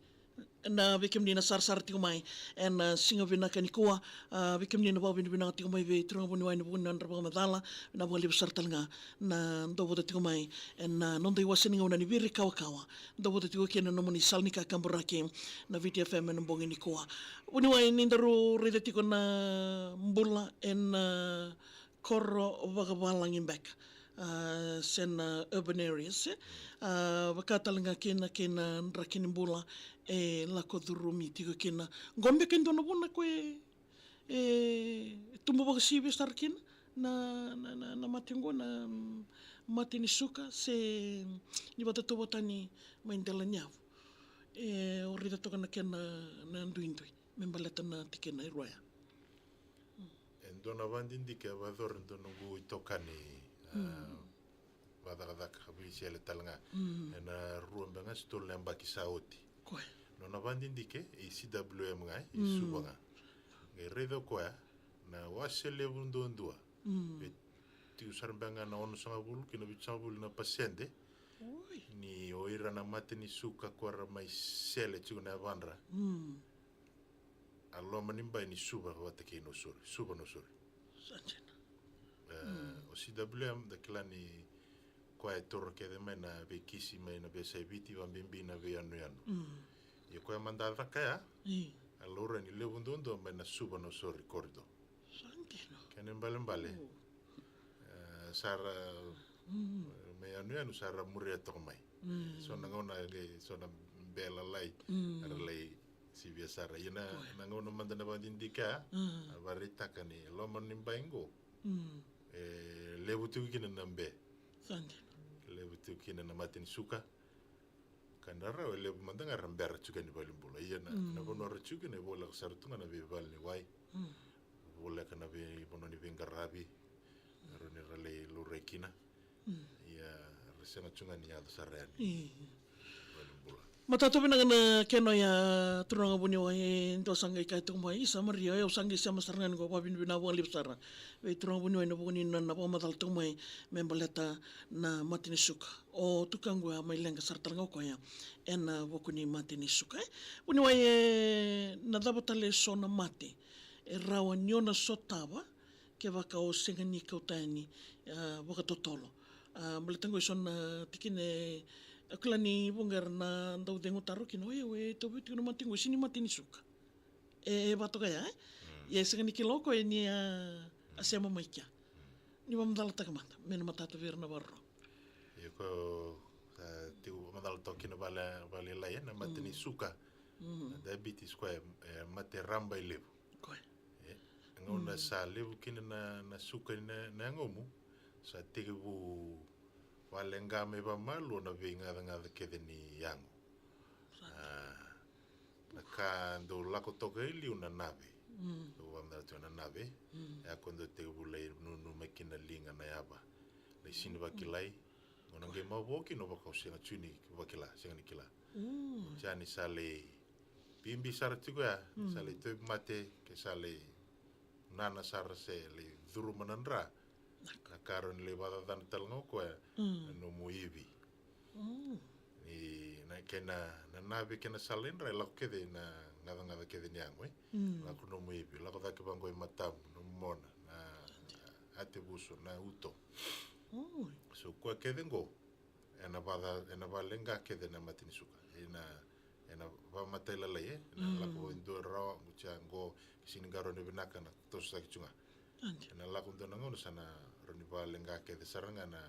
Na vei kemuni na sarasara tiko mai ena, a, siga vinaka nikua, a, vei kemuni na vakavinavinaka tiko mai vei turaga vuniwai ena vuku ni nodra vakamacala, vinaka vakalevu sara tale ga na dou vata tiko mai ena, a, noda iwase ni gauna ni Viri Kawakawa. Dou vata tiko kina ena nomuni sala ni kakaburaki na Viti F M ena bogi nikua. Vuniwai ni daru raica tiko na bula ena, a, koro vakavalagi beka, a, se na urban areas, e. A, vaka tale ga kina kei na draki ni bula e lako curumi tiko kina. Qo beka e dua na vuna ko e, e tubu vakasivia sara kina na, na, na, na mate qo, na, mm, mate ni suka, se ni vakatauvatani mai dela ni yavu. E, o raica toka na kena na duidui me baleta na tikina e rua ya. E dua na vakadidike e vakayacora e dua noqu itokani, a, vakacakacaka veisele tale ga. Ena rua beka ga se tolu na yabaki sa oti. Nona vakadidike i C W M ga, i Suva ga. Qai raica o koya na wase levu duadua. E tiko sara beka ga na onosagavulu ki na vitusagavulu na pasede ni o ira na mate ni suka ko era mai sele tiko na yavadra. A loma ni bai ni Suva vata kei Nausori, Suva Nausori. Sa dina. E, o C W M da kila ni koya e toro kece mai na veikisi mai na veiyasai Viti, vakabibi na veiyanuyanu. Mm. Ia koya mada a caka ya, mm, a laurai ni levu duadua mai na Suva na Nausori corridor. Sa dina. Kena ibalebale. Oh. E, sa ra, mm, mai yanuyanu sa ra muria toka mai. Mm. So na gauna qai, so na be lalai, mm, era lai sivia sara. Ia na, koya, na gauna mada na vakadidike, mm, a vakaraitaka ni loma ni bai qo. Mm. E levu tiko kina na be. Sa dina. Levu tiko kina na mate ni suka. Ka na rau e levu mada ga era bera tiko yani valenibula. Ia na, mm, na vanua ra tiko kina e voleka sara tu ga na veivale ni wai. Mm. Voleka na veivanua ni veiqaravi. Era ni ra lai laurai kina. Mm. Ia ra sega tu ga ni yaco sara yani. Mm. Valenibula. Matata vinaka na kena oya, turaga vuniwai, e dua sa qai kaya toka mai, isa Maria, au sa qai sema sara ga ni qo, vakavinavinaka vakalevu sara vei turaga vuniwai na vuku ni nona vakamacala toka mai me baleta na mate ni suka. O tukaqu a mai leqa sara tale ga o koya ena vuku ni mate ni suka, e. Vuniwai, e na cava tale eso na mate e rawa ni o na sotava kevaka o sega ni kauta yani, a, vakatotolo? A, baleta qo eso na tikina e, a, kila ni vuqa era na dau cegu taro kina, o yau e tauvi tiko na mate qo, sega ni mate ni suka. E, e vatoka ya, e? Mm. Ia e sega ni kila o koya ni a, a sema mai kea. Mm. Ni vakamacalataka mada me na matata vei ira na vakarorogo. Ia ko, a, tiko macala toka kina vale, vakalailai, e, na mate ni, mm, suka. Mm. Na diabetes koya e, e mate rabailevu. Koya. E, gauna, mm, sa levu kina na, na suka ni na, na yagomu, sa tekivu vakaleqa mai vakamalua na veigacagaca kece ni yago. Sa, a, na ka dau lako toka e liu na nave. Mm. Dau vakamacala tu na nave. Mm. E a ko dau tekivu lai nunu mai kina liga, na yava. Lai sega ni vakilai. Mm. Gauna qai mavoa kina o vaka o sega tu ni vakila, sega ni kila. Mm. Oti ya ni sa lai bibi sara tiko ya, mm, sa lai tauvi mate, ke sa lai nana sara se lai curuma na dra. Na ka rawa ni lai vakacacana tale ga o koya, mm, na nomu ivi. Mm. Ni na kena, na nave kei na sala ni dra e lako kece na gacagaca kece ni yago, e. Mm. Lako nomu ivi, lako cake vaqo i matamu, nomu mona, na atevuso, na uto. Mm. So koya kece qo, ena vaka, ena vakaleqa kece na mate ni suka. Ena, ena vakamatailalai, e? Ena, mm, lako e dua rawa, qo tia qo, ke sega ni qarauna vinaka na tosotaki tu ga. Adi. Ena lako dua na gauna sa na rawa ni vakaleqa kece sara ga na,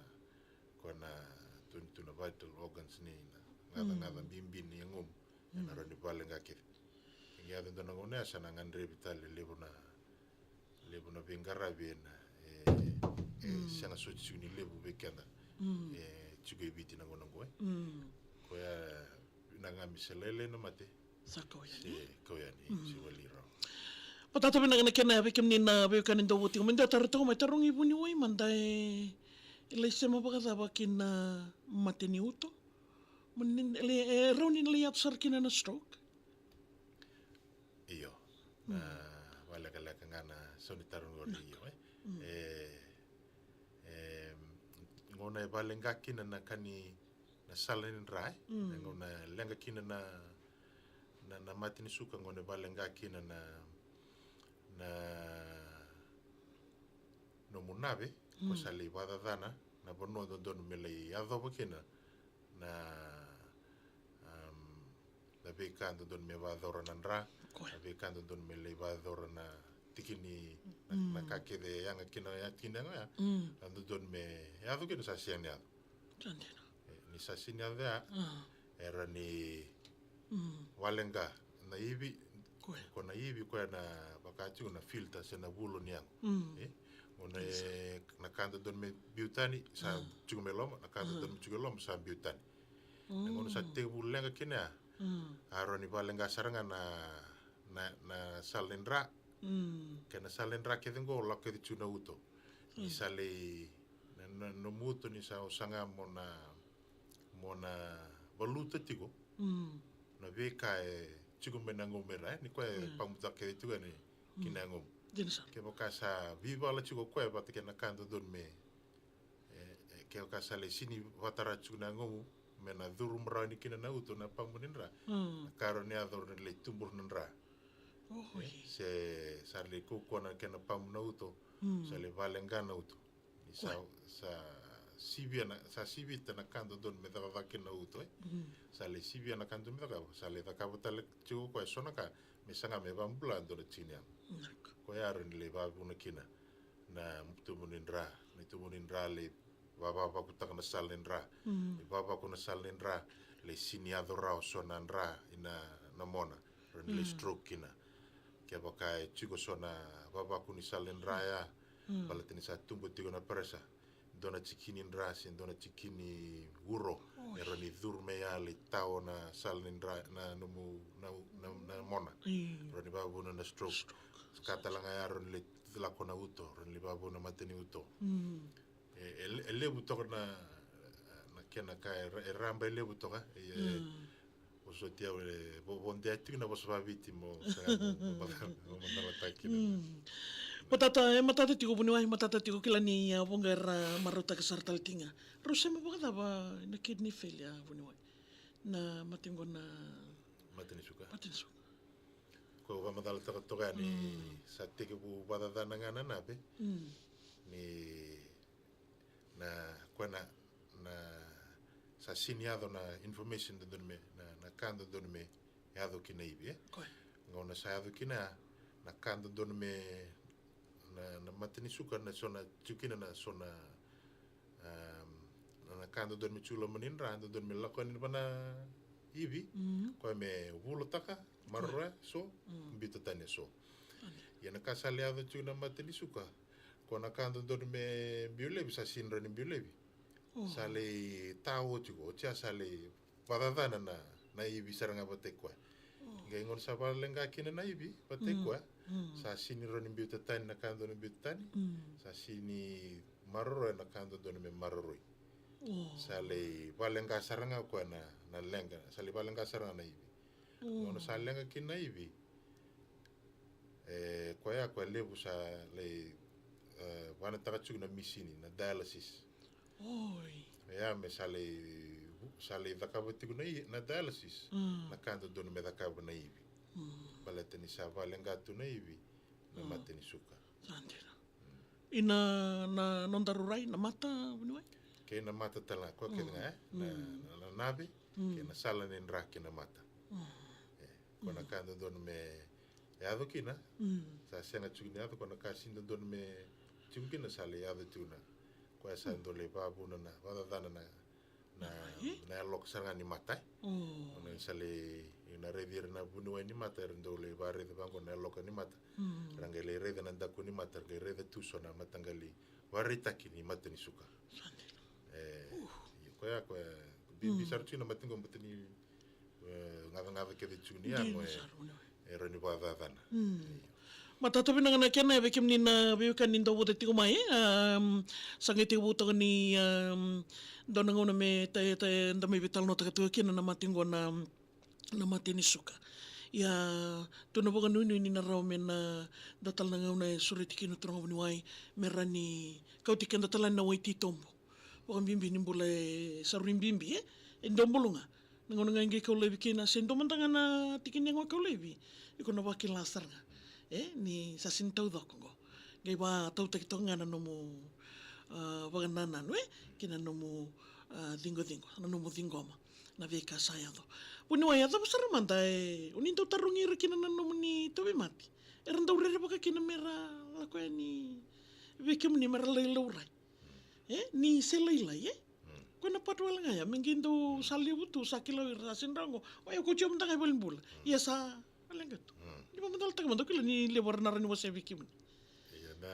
koya na tuni tu na vital organs ni na gacagaca, mm, bibi ni yagomu. Ena, mm, rawa ni vakaleqa kece. Qai yaco dua na gauna ya sa na gadrevi tale levu na, levu na veiqaravi ena, e, e, mm, sega soti tiko ni levu vei keda. Mm. E tiko e Viti na gauna qo, e. Mm. Koya vinaka ga me se lailai na mate. Sa kau yani. Se kau yani, mm, se wali rawa. Matata vinaka na kena ya vei kemuni na veiwekani dau voti. Me dua taro toka mai, tarogi vuniwai mada, e lai sema vakacava ki na mate ni uto? Mo ni, e, e rawa ni lai yaco sara kina na stroke? Io. Mm. Na vakalekaleka ga na sau ni taro qori, io, e. Mm. E, e, gauna e vakaleqa kina na ka ni, na sala ni dra, e. Mm. E gauna e leqa kina na, na, na mate ni suka, gauna e vakaleqa kina na, na nomu nave, ko, mm, sa lai vakacacana na vanua dodonu me lai yacova kina na, am, na veika dodonu me vakayacora na dra, koya, na veika dodonu me lai vakayacora na tiki ni, na, mm, na ka kece e yaga kina, ya tiki ni yago ya. Mm. Na dodonu me yaco kina sa sega ni yaco. Sa dina. E, ni sa sega ni yaco ya, ah, era ni, mm, vakaleqa na ivi, koya, ko na ivi koya na vaka tiko na filter se na vulo ni yago. Mm. E, gauna, isa, e, na ka dodonu me biu tani sa, ah, tiko mai loma, na ka, ah, dodonu me tiko i loma sa biu tani. Na gauna sa, mm, tekivu leqa kina ya, mm, a rawa ni vakaleqa sara ga na, na, na sala ni dra. Mm. Kei na sala ni dra kece qo lako kece tu na uto. Ni, mm, sa lai, na, na, nomu uto ni sa, o saga mo na, mo na valuta tiko, mm, na veika e tiko mai na yagomu, e ra, e, ni koya e, mm, pamutaka kece tiko yani ki na, mm, yagomu. Dina sara. Kevaka sa veivala tiko koya vata kei na ka dodonu me, e, e, kevaka sa lai sega ni vakatara tiko na yagomu me na curuma rawa yani kina na uto, na pamu ni dra, mm, na ka rawa ni yaco, rawa ni lai tubu na dra. Oho. E, se sa lai kaukauwa na kena pamu na uto, mm, sa lai vakaleqa na uto. Ni sa, koya, sa, sivia na, sa sivita na ka dodonu me cakacaka kina na uto, e. Mm. Sa lai sivia na ka dodonu me cakava, sa lai cakava tale tiko o koya e so na ka me saga me vakabula e dua na tiki ni yago. Naka. Koya e rawa ni lai vakavuna kina na tubu ni dra, na tubu ni dra lai vavavakutaka na sala ni dra. Mm. Lai vavako na sala ni dra, lai sini yaco rawa so na dra ina, na mona, rawa ni lai, mm, stroke kina. Kevaka e tiko so na vavako ni sala ni dra ya, mm, baleta ni sa tubu tiko na pressure, dua na tiki ni dra se dua na tiki ni uro, oi, e rawa ni curu mai ya lai tao na sala ni dra, na nomu, na, na, na mona. Mm. Rawa ni vakavuna na stroke. Stroke. Ka tale ga ya rawa ni lai lako na uto, rawa ni lai vakavuna na mata ni uto. Mm. E, e, e levu toka na, na kena ka, e ra-, e raba e levu toka, e, e, mm, vosoti au, e, vo-, vodea tiko na vosa vaviti mo, sa, mo, mo, mo, mo matalataki kina. Mm. Matata, e matata tiko vuniwai, matata tiko, kila ni, a, vuqa era marautaka sara tale tiko ga. Rau sema vakacava na kidney failure, a, vuniwai? Na mate qo na mate ni suka. Mate ni suka. Ko vakamacalataka toka yani, mm, sa tekivu vakacacana ga na nave. Mm. Ni na, koya na, na, sa sini yaco na information dodonu me, na, na ka dodonu me yaco ki na ivi, e? Koya. Gauna sa yaco kina ya, na ka dodonu me, na, na mata ni suka, na so na, tiko kina na so na, um, na, na ka dodonu me tiko loma ni dra, dodonu me lako yani va na ivi, mm, koya me vulataka, maroroya so, mm, biuta tani e so. Ane. Ia na ka sa lai yaco tiko na mata ni suka, ko na ka dodonu me biu laivi, sa sini rawa ni biu laivi. Oh. Sa lai tao tiko, oti ya sa lai vakacacana na, na ivi sara ga vataki koya. Oh. Qai gauna sa vakaleqa kina na ivi vataki koya, mm, sa sini rawa ni biuta tani na ka dodonu me biuta tani, mm, sa sini maroroya na ka dodonu me maroroi. Oh. Sa lai vakaleqa sara ga koya na, na leqa, sa lai vakaleqa sara ga na ivi. Mm. Gauna sa leqa kina na ivi, e, koya, koya levu sa lai, e, vanataka tiko na misini, na dialysis. Oi. Ia me sa lai, sa lai cakava tiko na i-, na dialysis, mm, na ka dodonu me cakava na ivi. Mm. Baleta ni sa vakaleqa tu na ivi, na, mm, mata ni suka. Sa dina. Mm. Ia na, na noda raurai, na mata, vuniwai? Kei na mata tale ga, koya kece ga, e? Na, mm, na, na nave, mm, kei na sala ni dra kei na mata. Mm. E, ko na, mm, ka dodonu me yaco kina, mm, sa sega tiko ni yaco, ko na ka sini dodonu me tiko kina sa lai yaco tiko na. Koya sa, mm, dau lai vakavuna na, vakacacana na, na, na yaloka sara ga ni mata, e. Oh. Gauna sa lai, na raici ira na vuniwai ni mata, era dau lai vakaraica vaqo na yaloka ni mata. Mm. Ra qai lai raica na daku ni mata, ra qai raica tu so na mataqali vakaraitaki ni mata ni suka. Sa dina. E, io, koya, koya, bibi, mm, sara tiko na mate qo, baleta ni, e, gacagaca kece tiko ni yago, dina, e, sara, vuniwai, e rawa ni vakacacana. Mm. Io. Matata vinaka na kena, e, vei kemuni na veiwekani dau vota tiko mai, e, am, sa qai tekivu toka ni, am, dua na gauna me ta, ta, da mai veitalanoataka tiko kina na mate qo na, na mate ni suka. Ia, tu na vakanuinui ni na rawa me na dua tale na gauna e sureti kina turaga vuniwai, me rawa ni kauti keda tale yani na wai titobu. Vakabibi ni bula e sa rui bibi, e? E dua bulu ga. Na gauna ga e qai kau laivi kina, se dua mada ga na tiki ni yago e kau laivi, iko na vakila sara ga, e? Ni sa sini taucoko qo. Qai vakatautaki toka ga na nomu, a, vakanananu, e? Kei na nomu, a, ciqociqo, na nomu ciqoma na veika sa yaco. Vuniwai, a cava sara mada, e, o ni dau tarogi ira kina na nomuni tauvimate? Era dau rerevaka kina me ra lako yani vei kemuni me ra lai laurai? E, ni se lailai, e? Mm. Koya na part wale ga ya, me qai dau sa levu tu, sa kila o ira, sa sini rawa qo. O ya, ko tiko mada ga i valenibula. Mm. Ia sa leqa tu. Mm. Ni vakamacalataka mada, au kila ni levu era na rawa ni wasea vei kemuni. Ia na,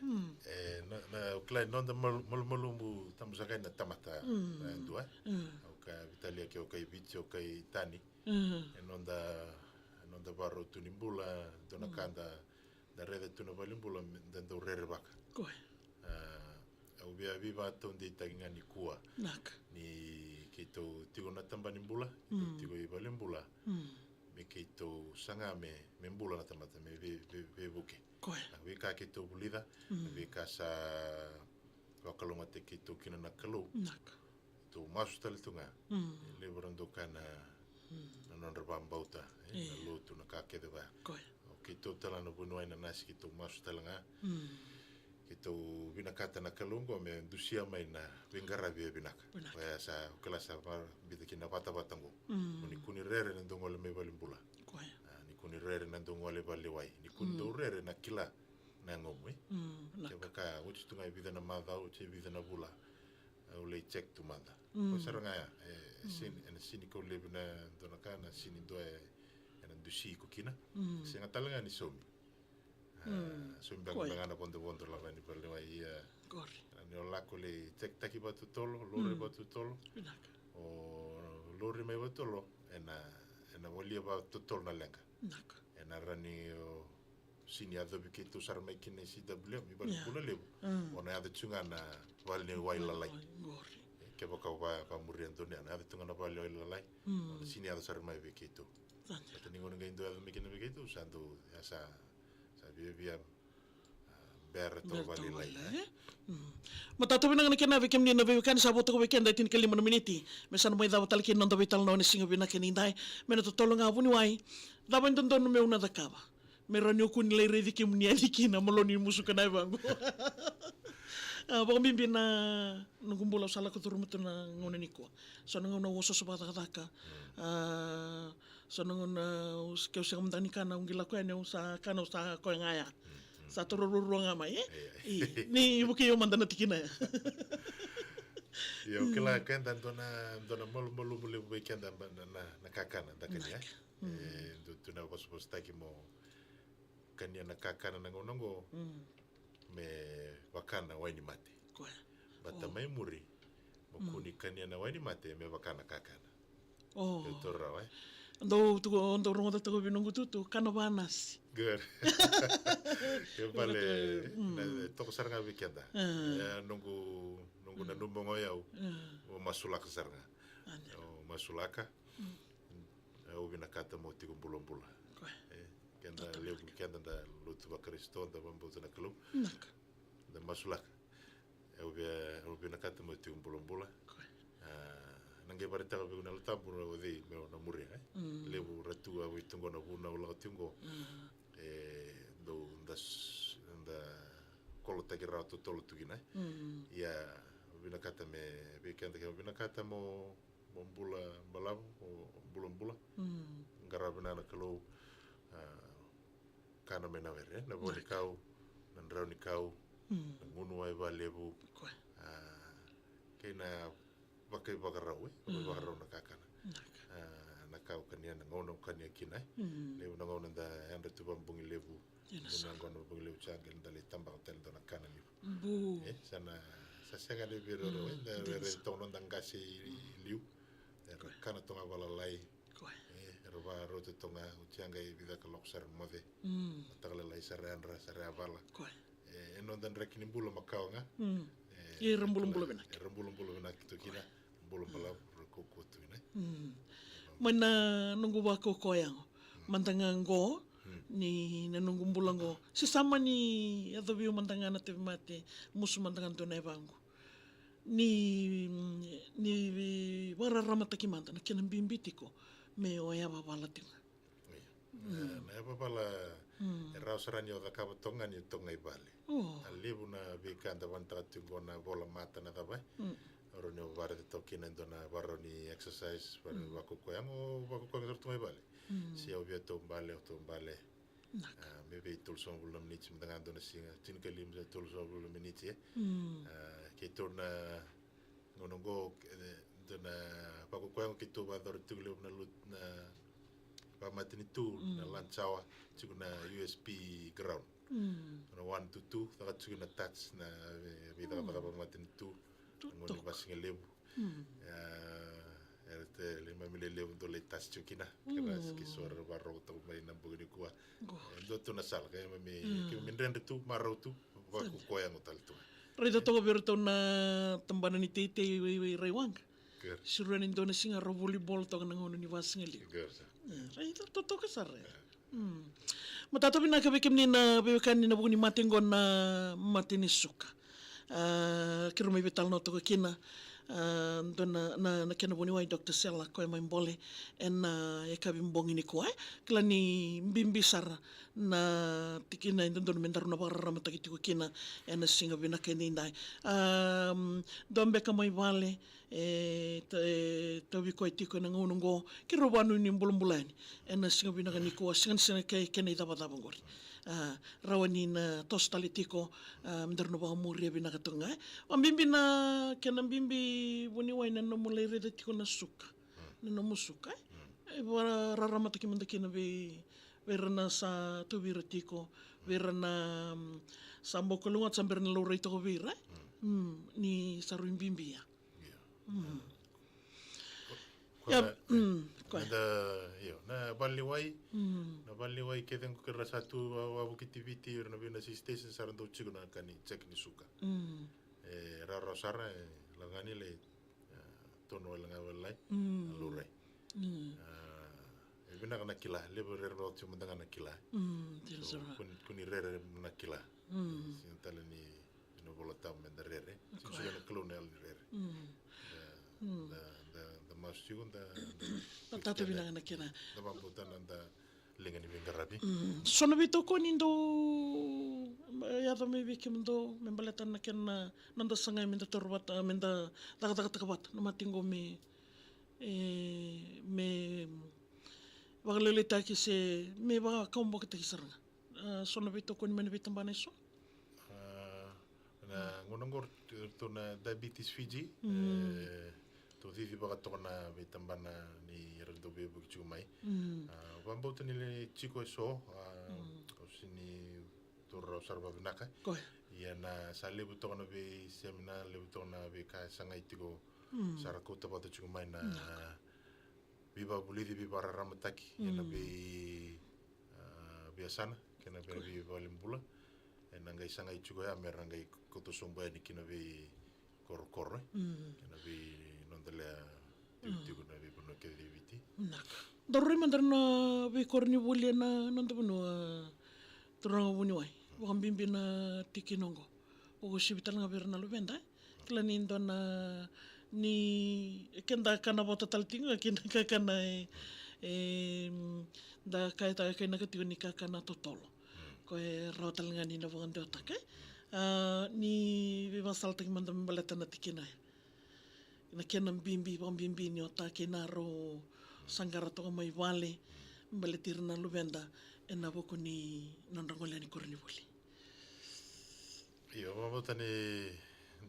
mm, e, na, na, au kila ni noda mal-, malumalumu tabu saka na tamata, mm, na dua. Mm. Au kaya vei Talia kei au, kai Viti, au kai Tani. Mm. E noda, e noda varau tu ni bula, dua na, mm, ka da, da raica tu na valenibula, me da dau rerevaka. Koya. A, au via veivakataudeitaki ga nikua. Naka. Ni keitou tiko na tabana ni bula, keitou, mm, tiko i valenibula. Mm. Me keitou saga me, me bula na tamata, me vei, vei, veivuke. Koya. Na veika keitou vulica, mm, na veika sa vakalougatataki keitou kina na Kalou. Naka. Keitou masu tale tu ga. Mm. E levu era dau kaya na, mm, na nodra vakabauta, e, na, io, lotu, na ka kece vaya. Koya. O keitou tale ga na vuniwai, na nasi, keitou masu tale ga. Mm. Keitou vinakata na Kalou oqo me dusia mai na veiqaravi e vinaka. Vinaka. Oya sa, o kila sa vakabita kina na vatavata oqo. Mm. Mo ni kua ni rere na dau gole mai valenibula. Koya. A, ni kua ni rere na dau gole valenilewai. Ni kua ni dau rere na kila na yagomu, e? Mm, vinaka. Kevaka oti tu ga e vica na macawa, oti e vica na vula, au lai check tu mada. Mm. Ko sara ga ya, e, sini, ena sini kau levu na dua na ka, na sini dua e, ena dusi iko kina. Mm. Sega tale ga ni saumi. A, saumi beka ga na vodovodo lava ni valenilewai, ia. Qori. Ni o lako lai check taki vakatotolo, lori vakatotolo. Vinaka. O lori mai vakatotolo, ena, ena walia vakatotolo na leqa. Vinaka. Ena rawa ni o sini yacovi keitou sara mai kina e C W M, i valenibula levu. Mm. O na yaco tu ga na valenilewai lalai. Qori. E, kevaka o va, vamuria donu ya, na yaco tu ga na valenilewai lalai. Mm. O na sini yaco sara mai vei keitou. Sa dina. Baleta ni gauna qai dau yaco mai kina vei keitou, sa dau, ya sa, sa viavia, a, bera tau vakalailai, e? Mm. Matata vinaka na kena vei kemuni na veiwekani, sa vo toka vei keda e tinikalima na miniti me sa na mai cava tale kina na noda veitalanoa ena siga vinaka edaidai. Me na totolo ga vuniwai, cava e dodonu meu na cakava me rawa niu kua ni lai raici kemuni yani kina, maloni musuka na yavaqu. A, vakabibi na noqu bula au sa lako curuma tu na gauna nikua. So na gauna au osooso vakacakacaka. A, so na gauna au s-, ke au sega mada ni kana au qai lako yani, au sa kana au sa koya ga ya. Sa toro ruarua ga mai, e? Io. I, ni vukei au mada na tikina ya. Io, kila keda dua na, dua na malumalumu levu vei keda na, na, na kakana da kania. Vinaka. E, dua tu na vosavosataki mo kania na kakana na gauna oqo, mm, me vaka na wai ni mate. Koya. Baleta mai muri, mo kua ni kania na wai ni mate me vaka na kakana. O. Keitou rawa, e? Dou tuku, dou rogoca toka vei noqu tutu, kana vanasi. Good. Ke vale, mm, na, toka sara ga vei keda. Mm. E, noqu, noqu nanuma ga o yau, mm, o masulaka sara ga. Ane. O masulaka. Mm. E, au vinakata mo tiko bulabula. Koya. E, keda levu, keda da lotu vaKarisito, da vakabauta na Kalou. Vinaka. Da masulaka. E, au via, au vinakata mo tiko bulabula. Koya. A, na qai vakaraitaka vei au na Yalo Tabu o cei meu na muria, e? Mm. Levu ra tu, au tu qo na vuna au lako tiko qo. Mm. E, dou da s-, da kolotaki rawa totolo tu kina, e? Mm. Ia, au vinakata me, vei keda ke vinakata mo mo bula balavu, mo bulabula. Mm. Qaravi na Kalou, a, kana mai na were, na vo ni kau, na drau ni kau, mm, na gunu wai valevu. Koya. A, kei na vakaivakarau, e? Mm. Vakaivakarau na kakana. Vinaka. A, na ka au kania, na gauna au kania kina, e? Mm. Levu na gauna da yadra tu vakabogi levu. Ena, ena sa gauna vakabogi levu sa qai da lai tabaka tale dua na kana levu. Bu. E, sa na, sa sega ni vei rau, mm, e, da, dina, rere sa toka noda qase i, i liu. Era kana toka ga valalai. Koya. E, era vakarauta toka ga, oti ya qai vica ka lako sara moce. Mm. Mataka lailai sara yadra, sara yavala. Koya. E, e noda draki ni bula makawa ga. Mm. E, ia era bulabula vinaka. Era bulabula vinaka tu kina. Koya. Bula balavu, ra kaukaua tu kina. Mm. Mai na noqu vakaukauwa yago. Mm. Mada ga qo, mm, ni na noqu bula qo. Se sa mani yacovi au mada ga na tauvimate, musu mada ga dua na yavaqu. Ni, ni vakararamataki mada na kena bibi tiko me o yavavala tiko ga. Io. Mm. E, na yavavala, mm, e rawa sara ni o cakava toka ga ni o toka ga i vale. O. A levu na veika da vanataka tiko qo na vola mata na cava, e? Mm. Rawa ni o vakaraica toka kina e dua na vakarau ni exercise, vakarau ni, mm, vakaukauwa yago, vakaukauwa yago sara toka ga i vale. Mm. Se au via taubale, au taubale. Vinaka. A, me vei tolusagavulu na miniti, mada ga dua na siga, tinikalima se tolusagavulu na miniti, e? Mm. A, keitou na gauna qo, e, dua na vakaukauwa yago keitou vakayacora tiko levu na lut-, na vakamatanitu, mm, na lunch hour, tiko na U S P ground. Mm. Na one to two, caka tiko na touch, na vei-, veicakacaka, mm, vakamatanitu, na gauna ni vasigalevu. Mm. Ia, era te, keimami lewe levu dau lai touch tiko kina. Kena, mm, ke so era vakarorogo toka mai na bogi nikua. Qo. E dua tu na sala, keimami, mm, keimami dredre tu, marau tu, vakaukauwa yago tale tu ga. Raica toka vei iratou na tabana ni teitei i, i, i Raiwaqa. Good. Siro yani dua na siga ra volleyball toka na gauna ni vasigalevu. Good, sir. E, raica totoka sara. Yeah. Mm. Matata vinaka vei kemuni na veiwekani na vuku ni mate qo na mate ni suka. A, keirau mai veitalanoa toka kina. A, dua na, na, na kena vuniwai Doctor Sela, koya mai Bole, ena, a, yakavi bogi nikua, e. Kila ni bibi sara na tikina e dodonu me daru na vakararamataki tiko kina ena siga vinaka edaidai. A, dua beka mai vale, e, ta-, e, tauvi koya tiko ena gauna oqo, keirau vakanuinui bulabula yani ena siga vinaka nikua, siga ni siga kei kena icavacava oqori. A, rawa ni na toso tale tiko, a, me daru na vakamuria vinaka toka ga, e. Vakabibi na kena bibi vuniwai na nomu lai raica tiko na suka. Na nomu suka, e. E vakararamataki mada kina vei, vei ira na sa tauvi ira tiko, vei ira na, mm, sa bau kalougata, sa bera na laurai toka vei ira, e. Mm, ni sa rui bibi ya. Io. Mm. Ko, ko Ia, na, mm, ko meda, io, na valeniwai, mm, na valeniwai kece qo keirau sa tu wa-, wavokiti Viti, ira na veina station sa ra dau tiko na ka ni check ni suka. Mm. E rawarawa sara, e, lagani lai, e, tonu wale ga wale lai, mm, na laurai. Mm. E, e vinaka na kila, levu rere vata tiko mada ga na kila. Mm, dina sara. So, kua ni, kua ni rere na kila. Mm. Sega tale ni, ni na Vola Tabu meda rere. Sega ni solia na Kalou na yalo ni rere. Mm. Da, mm, da, da, da masu tiko, da, da, da tata vinaka na kena. Da vakabauta na noda liga ni veiqaravi. Mm. So na veitokoni dou, e, yaco mai vei kemudou me baleta na kena, na noda sagai meda taura vata, meda cakacakataka vata na mate qo me, e, me vakalailaitaki se me vakakauwabokotaki sara ga. A, so na veitokoni mai na veitabana eso? A, na gauna qo ratou na Diabetes Fiji, mm, e, ratou cici vaka toka na veitabana ni ra dau veivuke tiko mai. Mm. A, vakabauta ni lai tiko eso, a, mm, au sega ni taura rawa sara vakavinaka. Koya. Ia na sa levu toka na veisemina, levu toka na veika e sagai tiko, mm, sa ra kauta vata tiko mai na, vinaka, veivakavulici, veivakararamataki, ena, mm, vei, a, veiyasana kei na vei, koya, veivalenibula. Ena qai sagai tiko ya me ra qai kauta sobu yani ki na veikorokoro, e. Mm. Kei na vei noda lewe, mm, tikotiko na veivanua kece e Viti. Vinaka. Daru rai mada na veikoronivuli ena noda vanua, turaga vuniwai. Vakabibi na tikina oqo. Vakauasivi tale ga vei ira na luveda, e. Kila ni dua na, ni keda kana vota tale tiko ga kina kakana, e, e, da ka, da kainaka tiko ni kakana totolo. Mm. Koya e rawa tale ga ni na vakadewataka, e. A, ni veivakasalataki mada me baleta na tikina ya. Na kena bibi, vakabibi ni o ta kei na rau sa qara toka mai vale, baleti ira na luveda ena vuku ni nodra gole yani koronivuli. Io, vakabauta ni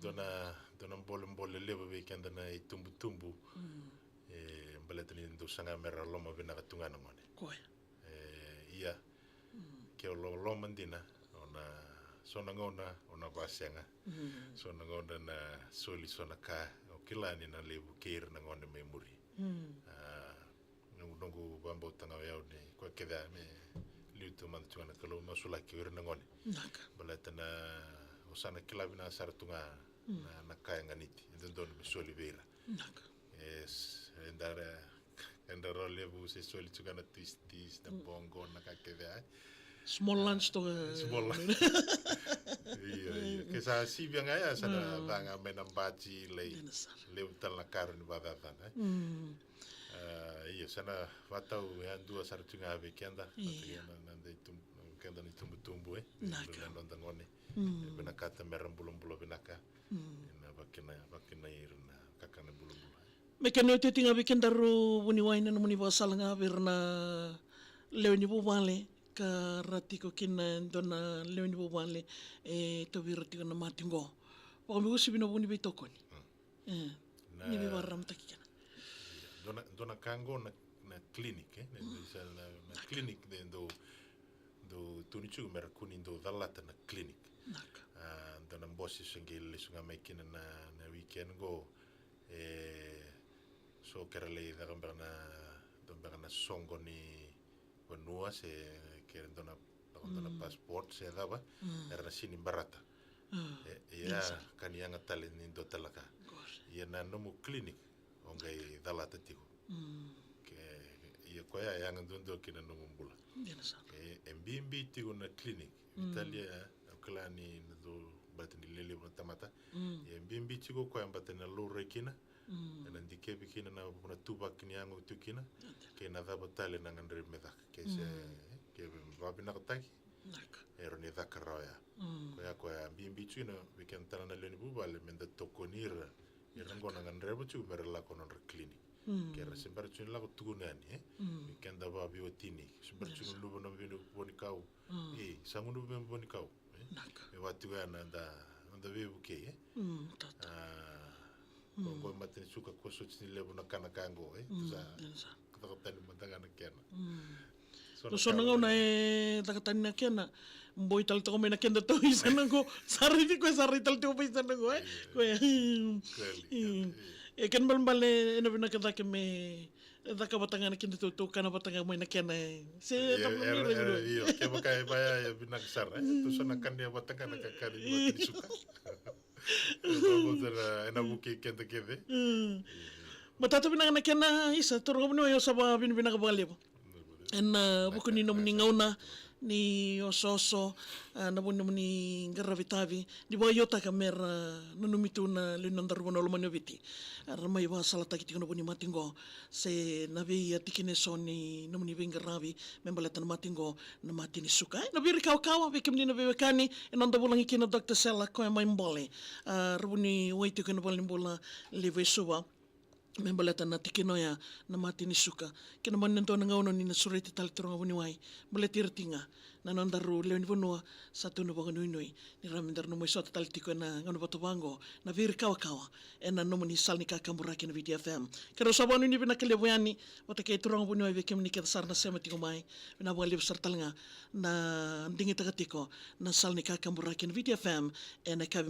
dua na, dua na bolebole levu vei keda na itubutubu. Mm. E, baleta ni dau saga me ra loma vinaka tu ga na gone. Koya. E, ia. Mm. Ke o lo-, loma dina, o na, so na gauna o na vasega. Mm. So na gauna na soli so na ka, o kila ni na levu kei ira na gone mai muri. Mm. A, noqu, noqu vakabauta ga o yau ni koya kece me liu tu mada tu ga na Kalou, masulaki o ira na gone. Vinaka. Baleta na, o sa na kila vinaka sara tu ga, mm, na, na ka e ganiti, e dodonu me soli vei ira. Vinaka. Yes, e dara, e dara levu se soli tu ga na twisties, na, mm, bogo, na ka kece, e. Small lunch toka. Small lunch. Io, io. Ke sa sivia ga ya, sa na, mm, ca ga mai na bati, lai, dina sara, levu tale na ka rawa ni vakacacana, e. Mm. A, io, sa na vatau yadua sara tu ga vei keda. Io. Na, na, na, na itu-, keda na itubutubu, e. Vinaka. Na noda gone. Mm. E vinakata me ra bulabula vinaka. Mm. E na vakina, vakina ira na kakana bulabula. Me kena iotioti ga vei kedaru vuniwai na nomuni vakasala ga vei ira na lewe ni vuvale, ka ra tiko kina e dua na lewe ni vuvale e tauvi ira tiko na mate qo. Vakaveiuasivi na vu ni veitokoni. Mm. E, na, ni veivakararamataki kina. Ia, dua na, dua na ka qo na, na clinic, e? Na, mm, na, na clinic de dou, dou tukuni tiko me ra kua ni dou calata na clinic. Vinaka. A, dua na bose se qai lesu ga mai kina na, na weekend qo, e, so ke ra lai caka beka na, dua beka na soqo ni vanua se ke dua na, dua na, mm, passport se cava, mm, era na sini barata. Mm. E, ia, dina sara, ka ni yaga tale ni dua tale na ka. Qori. Ia na nomu clinic o qai calata tiko. Mm. Ke, ia koya e yaga duadua ki na nomu bula. Dina sara. E, e bibi tiko na clinic. Mm. Vitalia, au kila ni na dou Baleta ni lewe levu na tamata. Mm. E bibi tiko o koya baleta na laurai kina. Mm. Ena dikevi kina na, na ituvaki ni yago tu kina. Kei na cava tale na gadrevi me caka. Ke se, mm, ke vakavinakataki. Naka. E rawa ni caka rawa ya. Mm. Koya, koya bibi tiko kina, vei keda tale na lewe ni vuvale, meda tokoni ira. Ira qo na gadreva tiko mera lako nodra clinic. Mm. Ke ra se bera tiko ni lako tukuna yani, e? Mm. Vei keda vaveiwatini. Se bera tiko ni luva na vei vunikau. Mm. E, sa gunuva me vunikau. E? Naka. Me vaka tiko ya na noda, noda veivukei, e? Mm, tato. A, ko, mm, ko mate ni suka ko soti ni levu na kana ka qo, e? Mm, sa, sa caka tani mada ga na kena. Mm. So na gauna e caka tani na kena, boi tale toka mai na keda tou isana qo, sa raici koya, sa raici tale toka mai isana qo, e? Io. Koya. Kweli, io. E kena balebale, ena vinaka cake me caka vata ga na keda tou, tou kana vata ga mai na kena, e. Se, io, tabu era, ni era, io, kevaka e vaya, e vinaka sara, e. Tou sa na kania vata ga na kakana ni mate ni suka. Ena vukei keda kece. Mm. Matata vinaka na kena, isa, turaga vuniwai, au sa vakavinavinaka vakalevu. Ena vuku ni nomuni gauna, ni osooso, a, na vuku ni nomuni qaravi tavi, ni vakaiotaka mera nanumi tu na lewe ni nodaru vanua lomani o Viti. A, ra mai vakasalataki tiko na vuku ni mate qo, se na veitikina eso ni nomuni veiqaravi, me baleta na mate qo, na mate ni suka. E, na veirikawakawa, vei kemuni na veiwekani, e noda vulagi kina Doctor Sela, koya mai Bole. A, ra vuniwai tiko ena valenibula levu e Suva. Me baleta na tikina oya na mate ni suka. Kena mani na dua na gauna ni na sureti tale turaga vuniwai. Baleti ira tiko ga na nodaru lewe ni vanua sa tu na vakanuinui. Ni rawa me daru na mai sota tale tiko ena gauna vata vaqo. Na veirikawakawa. Ena nomuni sala ni kakaburaki ena Viti F M. Keirau sa vakanuinui vinaka levu yani. Vata kei turaga vuniwai vei kemuni kece sara na sema tiko mai. Vinaka vakalevu sara tale ga na digitaka tiko na sala ni kakaburaki ena Viti F M. Ena yakavi